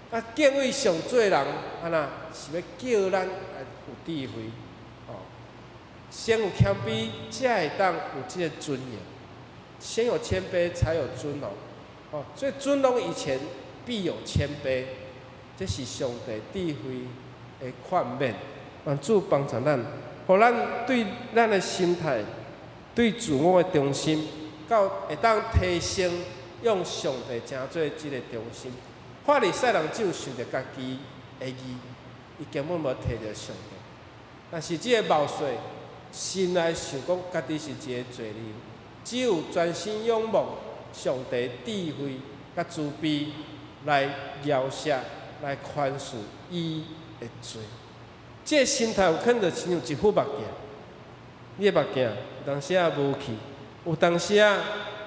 Speaker 2: 啊，敬畏上主的人，按怎是欲叫咱來有智慧。哦，先有謙卑，才會當有這个尊嚴。先有謙卑，才有尊榮。哦，所以尊榮以前必必有謙卑，這是上帝智慧的勸勉。願主幫助咱，予咱對咱的心態、對自我的中心，到會當提升，用上帝成做這个中心。法利賽人只有想著家己的義，伊根本無提著上帝。但是這个謀士心內想講，家己是一个罪人，只有專心仰望上帝智慧佮慈悲來饒赦、來寬恕伊的罪。這个心態有可能就親像一副目鏡，你的目鏡有當時仔無去，有當時仔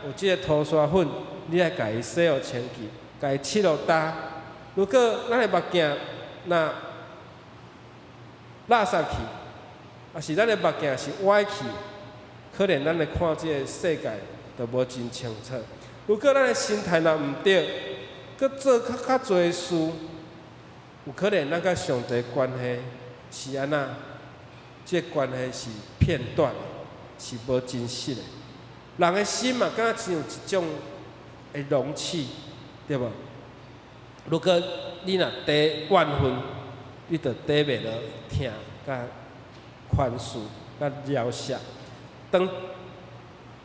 Speaker 2: 有這個塗沙粉，你愛共伊洗予清氣，共伊拭予焦。如果咱的目鏡若垃圾去，抑是咱的目鏡是歪去，可能咱來看這个世界就無真清楚。如果咱的心態若毋對，閣做較較濟事，有可能咱佮上帝關係是按怎？這个關係是片段的，是無真實的。人的心嘛，敢若親像一種的容器，對無？如果你若帶怨恨，你就抵袂牢疼、佮寬恕、佮饒赦。當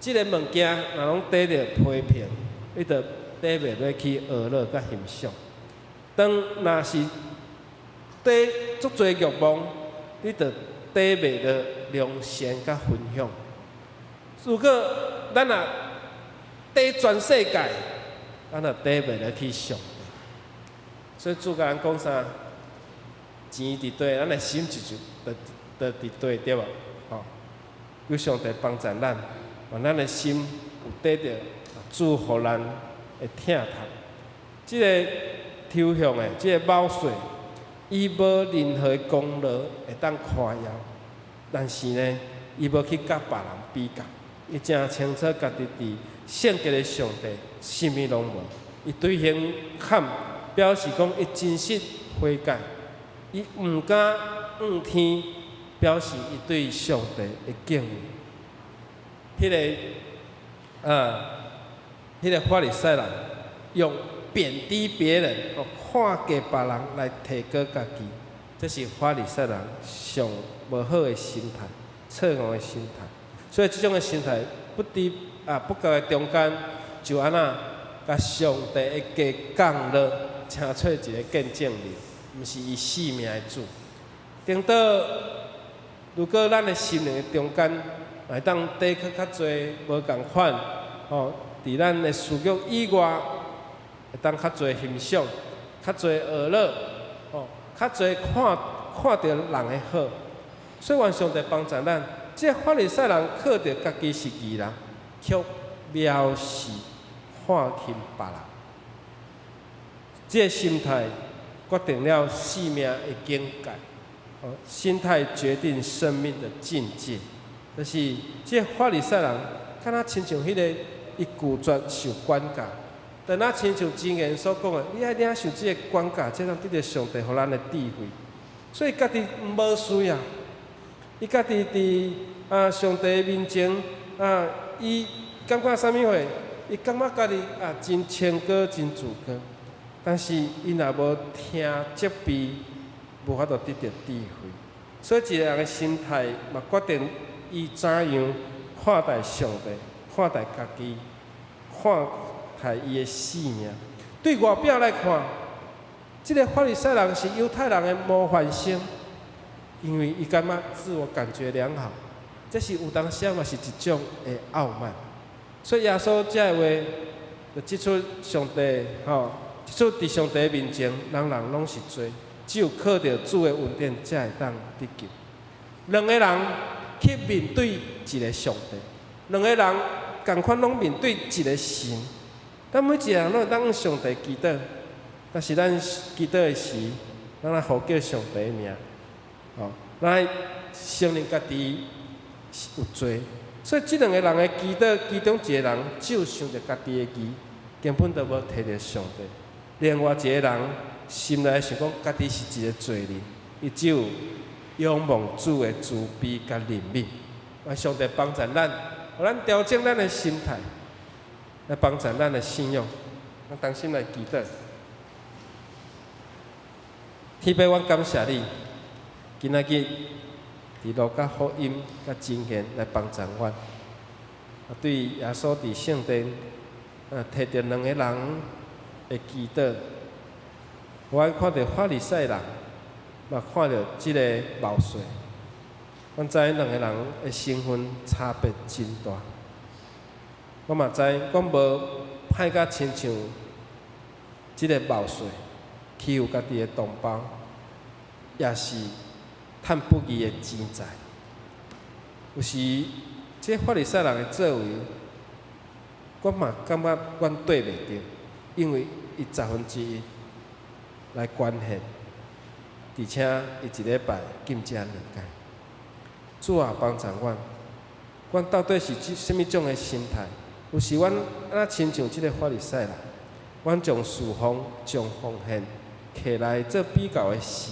Speaker 2: 這个物件若攏帶著批評，你就抵袂落去呵咾佮欣賞。當若是帶足濟欲望，你就抵袂牢良善佮分享。如果咱若綴全世界，咱就綴袂落去上帝。所以主共咱講啥？錢佇佗，咱的心就就就佇佗，對無？吼，求上帝幫助咱，願咱的心有得著主予咱的疼痛。這个抽象的，這个謀士，伊無任何功勞會當誇耀，但是呢，伊無去佮別人比較，伊誠清楚家己佇聖潔的上帝，啥物攏無。伊對胸坎表示講，伊真實悔改，伊毋敢向天，表示伊對上帝的敬畏。彼个法利賽人用貶低別人、看低別人來提高家己，這是法利賽人上無好的心態、錯誤的心態。所以這種的心態不知啊不覺的中間，就按怎共上帝的家降落，請做一个見證人，毋是伊性命的主。顛倒，如果咱的心靈的中間會當帶去較濟無仝款，吼，佇咱的思想以外，會當較濟欣賞，較濟呵咾，吼，較濟看看著人的好。所以願上帝幫助咱，這个法利賽人靠著家己是義人，卻藐視看輕別人。這个心態決定了生命的境界。哦，心態決定生命的境界。就是這个法利賽人，敢若親像彼个伊拒絕受管教，但若親像箴言所講的，你愛領受這个管教，才通得著上帝予咱的智慧。所以家己無需要，伊家己佇上帝面前啊，伊感覺啥物貨？伊感覺家己啊真清高、真自高，但是伊若無聽責備，無法度得著智慧。所以一个人的心態嘛，決定伊怎樣看待上帝、看待家己、看待伊的性命。對外表來看，這个法利賽人是猶太人的模範生，因為伊感覺自我感覺良好，這是有當時嘛是一種的傲慢。所以耶穌這个話就指出上帝吼，指出佇上帝面前，人人攏是罪，只有靠著主的恩典才會當得救。兩个人去面對一个上帝，兩个人仝款攏面對一个神，咱每一个人攏會當向上帝祈禱，但是咱祈禱的時，咱愛呼叫上帝的名，吼，咱愛承認家己有罪。所以這兩个人的祈禱，其中一个人只有想著家己的義，根本都無提著上帝；另外一个人心內想講家己是一个罪人，伊只有仰望主的慈悲佮憐憫。願上帝幫助咱，予咱調整咱的心態，來幫助咱的信仰。咱同心來祈禱。天父，阮感謝你，今仔日佇路加福音佮箴言來幫助阮。啊，對耶穌佇聖殿啊，提著兩個人的祈禱，阮看著法利賽人，嘛看著這个謀稅。阮知兩个人的身份差別真大。我嘛知，阮無歹甲親像這个謀稅欺負家己的同胞，也是趁不義的錢財。有時，這法利賽人的作為，我嘛感覺阮對袂著，因為伊十分之一來捐獻，而且伊一禮拜禁食兩擺。主啊，幫助阮，阮到底是啥物種的心態？有時阮若親像這个法利賽人，阮將事奉、將奉獻摕來做比較的時，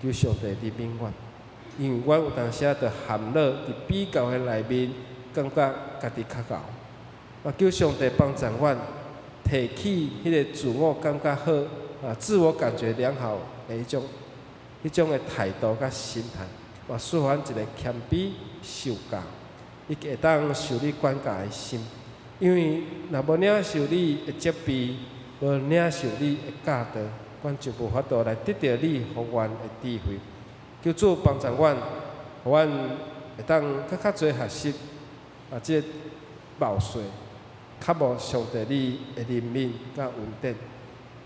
Speaker 2: 求上帝憐憫阮，因為阮有當時仔就陷落佇比較的內面，感覺家己較𠢕。啊，求上帝幫助阮，提起彼个自我感覺好、啊，自我感覺良好的彼種的態度佮心態，嘛賜予阮一个謙卑受教，伊會當受你管教的心。因為若無領受你的責備，無領受你的教導，阮就無法度來得著你予阮的智慧。求主幫助阮，予阮會當閣較濟學習啊！這个謀稅，較無上帝你的憐憫佮恩典。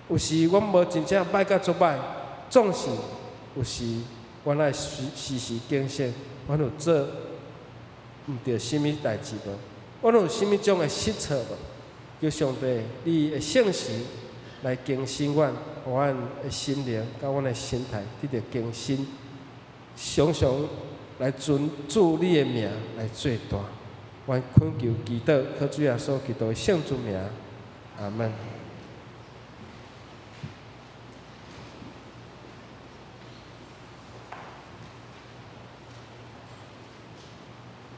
Speaker 2: 有時阮無真正歹甲足歹，總是有時阮愛時時時警醒，阮有做毋著啥物代誌無？阮有啥物種的失錯無？求上帝你的聖神來更新阮，予阮的心靈佮阮的心態得著更新，常常來尊主你的名來做大。阮懇求祈禱，靠主耶穌基督的聖尊名，阿門。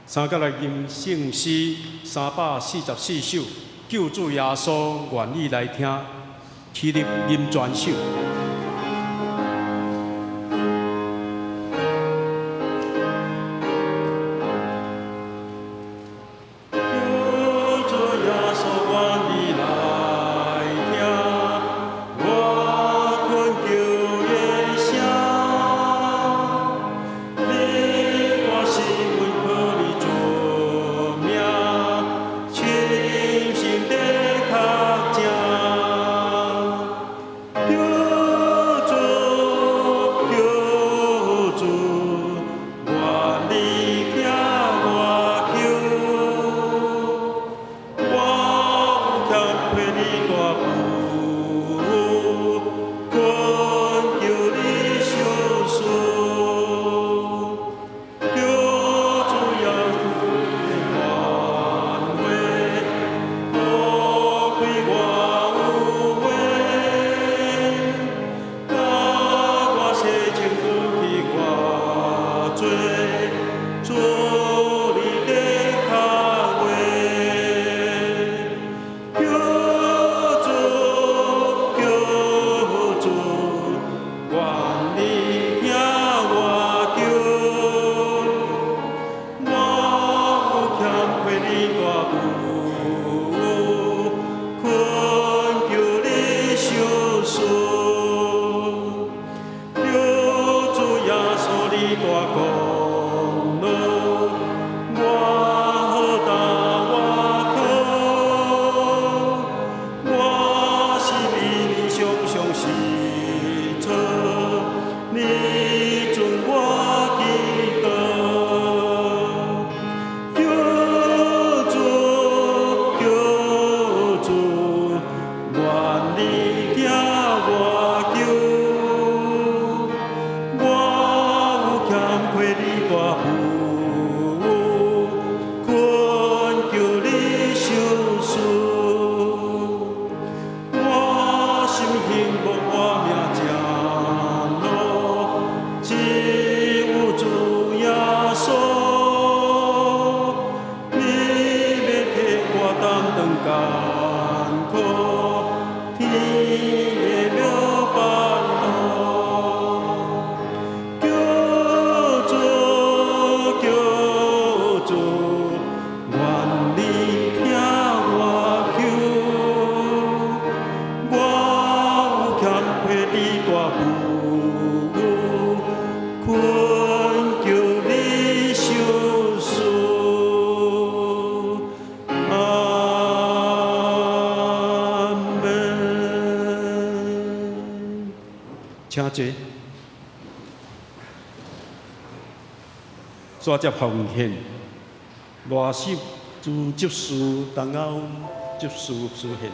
Speaker 3: 三甲來吟聖詩344首，救主耶穌願意來聽，起立吟全首。救請坐。煞接奉獻，賴秀珠執事、陳亞執事司獻。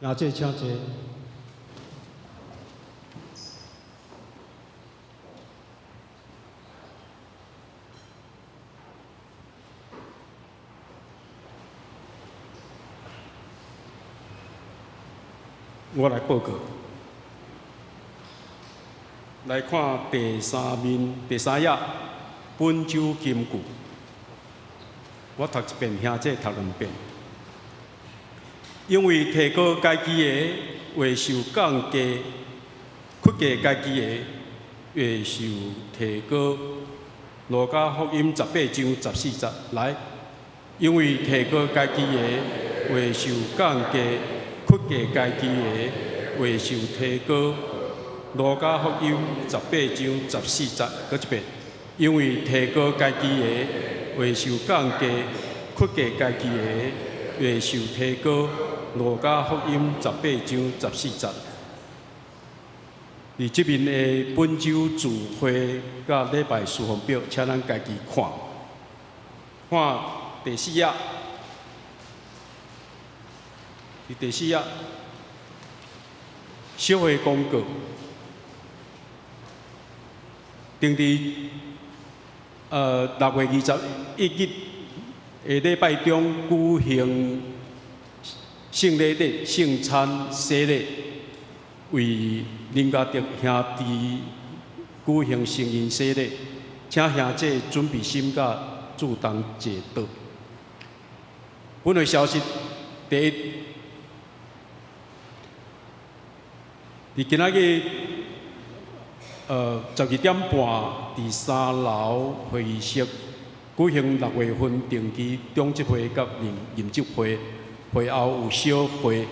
Speaker 4: 兄姐，請坐。
Speaker 3: 我來報告，來看第三面第三頁，本週金句。我讀一遍，兄姐讀兩遍。因為提高家己的會受降低，屈低家己的會受提高。路加福音18章14節，來，因為提高家己的會受降低，屈低家己的會受提高。路加福音18章14節，閣一遍，因為提高家己的會受降低，屈低家己的會受提高。路加福音18章14節。佇這面的本週聚會佮禮拜事奉表，請咱家己看。看第四頁，佇第四頁，小會公告，定佇6月21日的禮拜中舉行聖禮典、聖餐洗禮，為林家德兄弟舉行成人洗禮，請兄姐準備心佮主動坐倒。本會消息，第一，佇今仔日12點半，佇三樓會議室舉行六月份定期長執會佮任職會，會後有小會。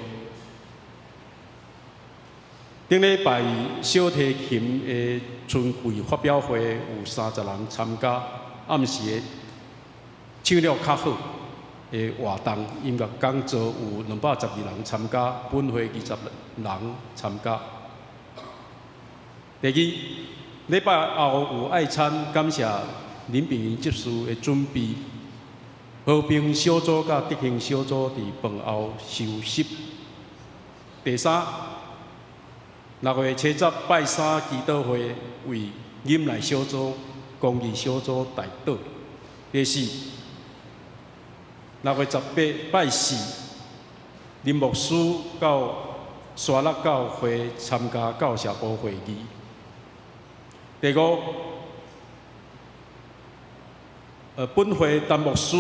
Speaker 3: 頂禮拜小提琴的春季發表會有30人參加，暗時的唱了較好的活動，音樂講座有212人參加，本會20人參加。第二禮拜後有愛餐，感謝林炳雲執事的準備。和平小組佮德興小組佇飯後休息。第三，6月70拜三祈禱會為忍耐小組、公義小組代禱。第四，6月18拜四，林牧師到沙鹿教會參加教社部會議。第五，本會陳牧師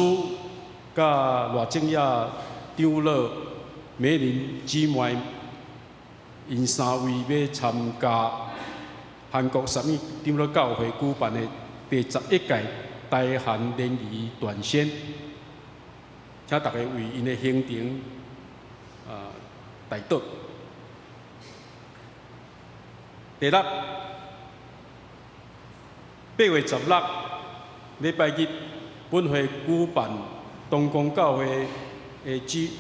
Speaker 3: 佮賴正雅長老、美玲姊妹，𪜶三位欲參加韓國三一長老教會舉辦的第11屆台韓聯誼斷線，請大家為𪜶的行程代禱。第六，8月16禮拜日，本會舉辦東光教會的結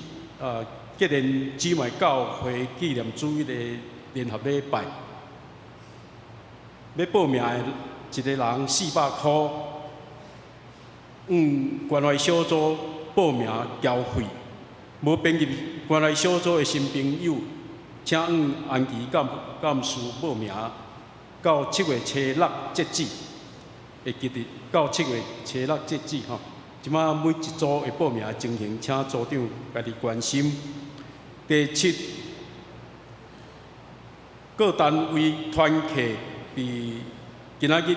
Speaker 3: 連姊妹教會紀念主日的聯合禮拜。欲報名的一个人400箍，向關懷小組報名交費。無編入關懷小組的新朋友，請向安琪幹事報名，到7月6截止。會記得到7月6截止吼。這擺每一組的報名情形，請組長家己關心。第七，各單位團契佇今仔日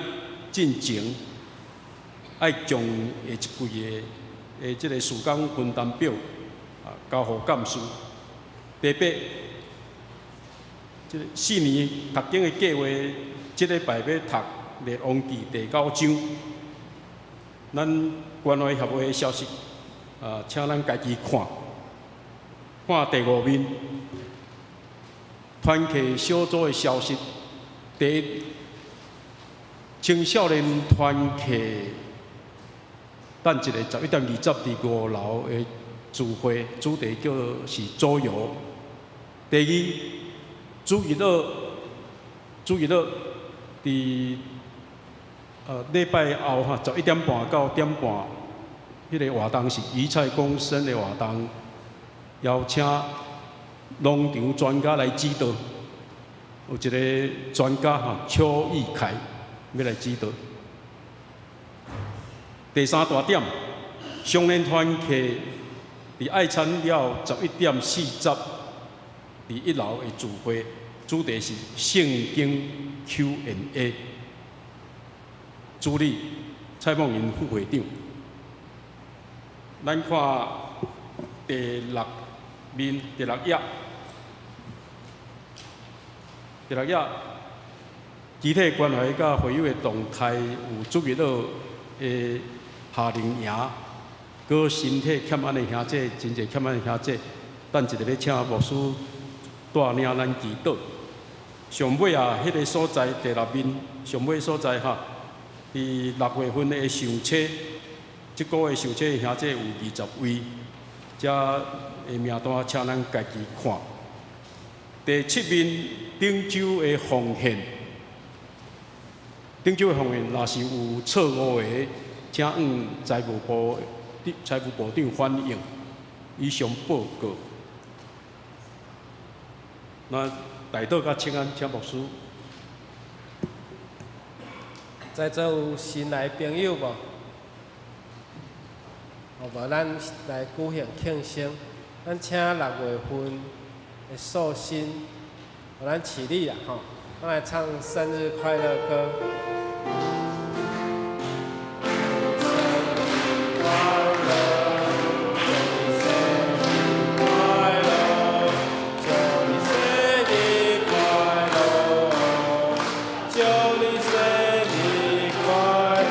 Speaker 3: 進前，愛將下一季的這个事工分擔表交予幹事。第八，這个4年讀經的計劃，這禮拜欲讀《列王紀》第九章。咱關懷協會的消息，請咱家己看，看第五面，團契小組的消息。第一，青少年團契，等一下11點20佇五樓的聚會，主題叫是桌遊。第二，主日佇禮拜後哈，11點半到點半，彼个活動是魚菜共生的活動，邀請農場專家來指導，有一个專家哈邱義凱欲來指導。第三大點，少年團契佇愛餐了11點40，佇一樓的聚會，主題是聖經 Q&A。主理蔡夢雲副會長。咱看第六面第六頁，第六頁，肢體關懷佮會友的動態有注意到的夏令營，閣身體欠安的兄姐，真濟欠安的兄姐，等一下欲請牧師帶領咱祈禱。上尾啊，彼个所在第六面上尾所在哈，佇六月份的上冊，這個月受冊的兄姐有20位，這的名單請咱家己看。第七面頂週的奉獻，頂週的奉獻若是有錯誤的，請向財務部長反映，以上報告。那代禱佮請安，請牧師。
Speaker 2: 在座有新來朋友無？哦，無，咱來舉行慶生。咱請六月份的壽星，予咱起立啦吼！咱來唱生日快樂歌。生日快樂，祝你生日快樂，祝你生日快樂，祝你生日快樂。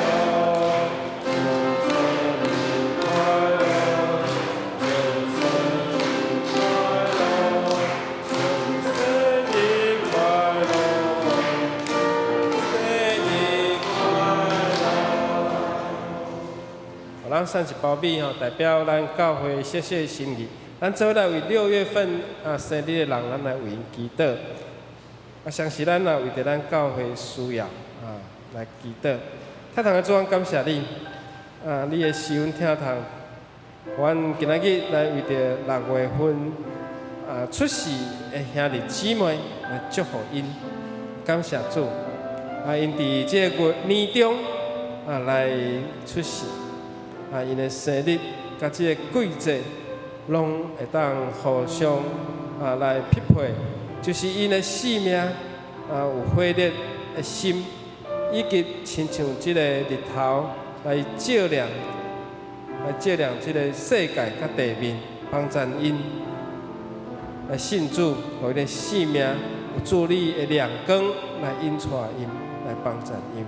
Speaker 2: 咱送一包米吼，代表咱教會小小的心意。咱做伙來為六月份生日的人，咱來為𪜶祈禱。相信咱也為著咱教會需要來祈禱。天堂的主，阮感謝你，你的施恩疼痛，阮今仔日來為著六月份出世的兄弟姊妹來祝福𪜶，感謝主。𪜶佇這個月年中來出世，𪜶的生日佮這個季節攏會當互相來匹配，就是𪜶的生命有火熱的心，以及親像這個日頭來照亮，來照亮這個世界佮地面，幫贊𪜶來信主，予𪜶的生命有主你的亮光來引帶𪜶，來幫贊𪜶。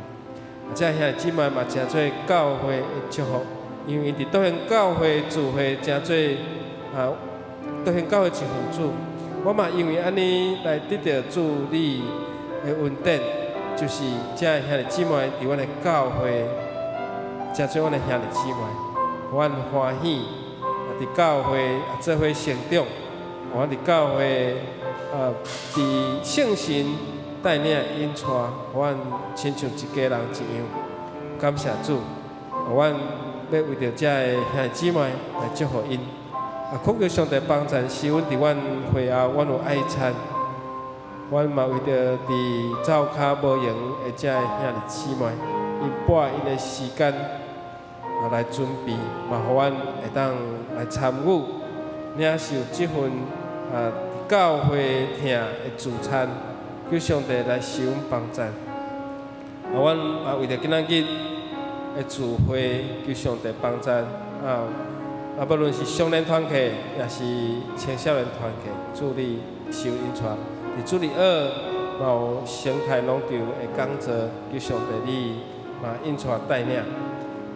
Speaker 2: 這兄弟姊妹嘛，誠做教會的祝福，因為𪜶佇道興教會聚會誠做道興教會一份子。我嘛因為按呢來得著主你的恩典，就是這兄弟姊妹佇阮的教會，誠做阮的兄弟姊妹，予阮歡喜。佇教會做伙成長，阮佇教會佇聖神帶領引帶，阮親像一家人一樣。感謝主，阮欲為著這个兄弟姊妹來祝福𪜶。懇求上帝幫贊，使阮佇阮會後，阮有愛餐。阮嘛為著佇灶跤無閒的這个兄弟姊妹，𪜶撥𪜶的時間來準備，嘛予阮會當來參與，領受這份教會疼的聚餐，求上帝來賜阮幫贊。阮也為著今仔日的聚會，求上帝幫贊。無論是少年團契，抑是青少年團契，主你受引帶。佇主日學嘛有生態農場的講座，求上帝你嘛引帶帶領。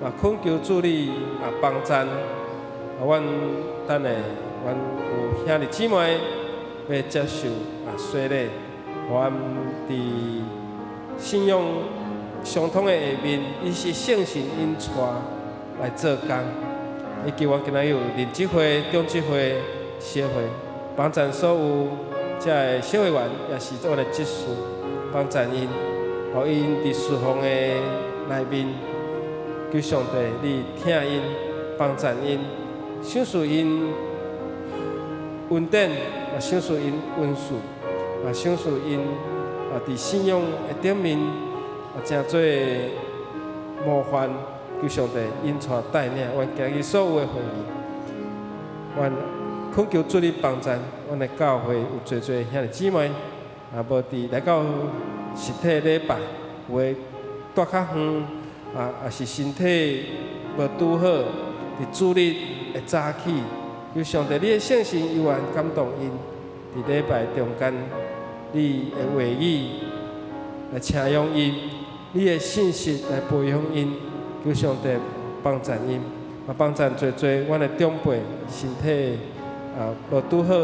Speaker 2: 嘛懇求主你幫贊。阮等下，阮有兄弟姊妹欲接受洗禮，予阮佇信仰相通的下面，伊是聖神引帶來做工。以及阮今仔日有認職會、長執會、小會，幫贊所有這个小會員，抑是阮的執事，幫贊𪜶，予𪜶佇事奉的內面，求上帝你疼𪜶，幫贊𪜶，賞賜𪜶恩典，也賞賜𪜶恩賜，也賞賜𪜶佇信仰的頂面誠做模範。求上帝引帶帶領，阮今日所有的會議，阮懇求主你幫贊，阮的教會有濟濟兄弟姊妹，無佇來到實體禮拜，有的蹛較遠，抑是身體無拄好，佇主日會早起，求上帝你的聖神猶原感動𪜶，佇禮拜中間，你的話語來請養𪜶，你的信息來培養𪜶。求上帝幫贊𪜶，嘛幫贊濟濟阮的長輩身體無拄好，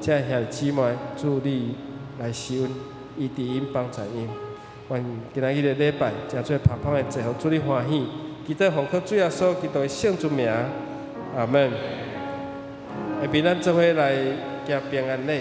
Speaker 2: 這兄弟姊妹主你來施恩，醫治𪜶幫贊𪜶。願今仔日的禮拜，誠做芳芳的祭，予主你歡喜。祈禱奉靠主耶穌基督的聖尊名，阿門。下面咱做伙來行平安禮。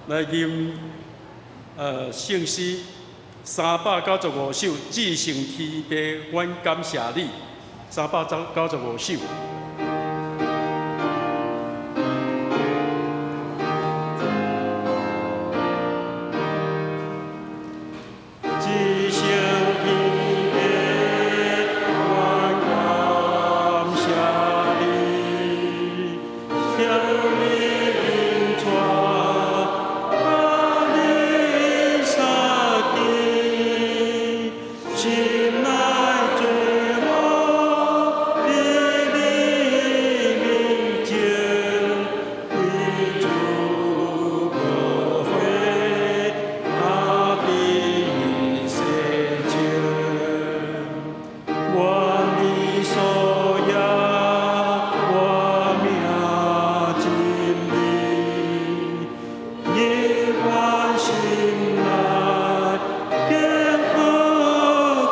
Speaker 3: 來吟聖詩395首，至聖天父，阮感謝你。395首。至聖天父，阮感謝你，求你引帶甲你相見，心內罪惡佇你面前，你主寶血阿比洗淨，願你所耶活命真理，入阮心內堅固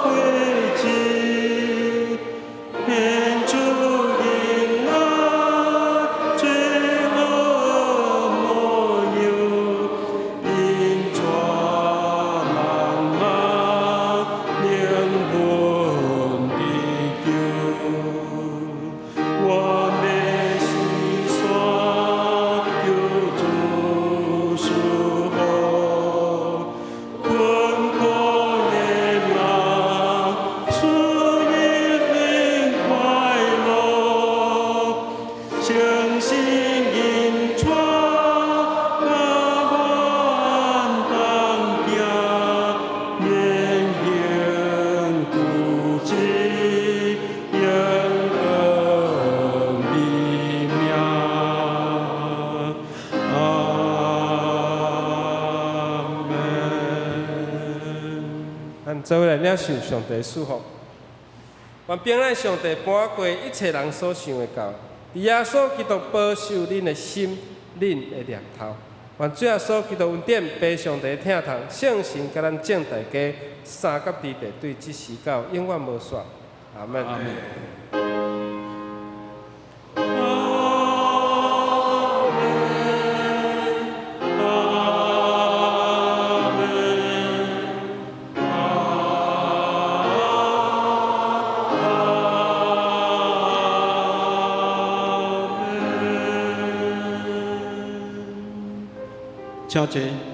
Speaker 3: 果子，顯出仁愛罪惡模樣，引帶人人靈魂得救。我欲施山求主賜福，困苦的人賜予快樂，相信引帶佮阮同行，言行舉止榮光你名。阿門。
Speaker 2: 咱做伙來領受上帝賜福。願平安上帝搬過一切人所想會到，佇耶穌基督保守恁的心、恁的念頭。願主耶穌基督恩典、父上帝疼痛、聖神佮咱眾大家三甲佇地，對這時到永遠無煞。阿門。
Speaker 3: 阿門。阿門，阿門，阿門。請坐。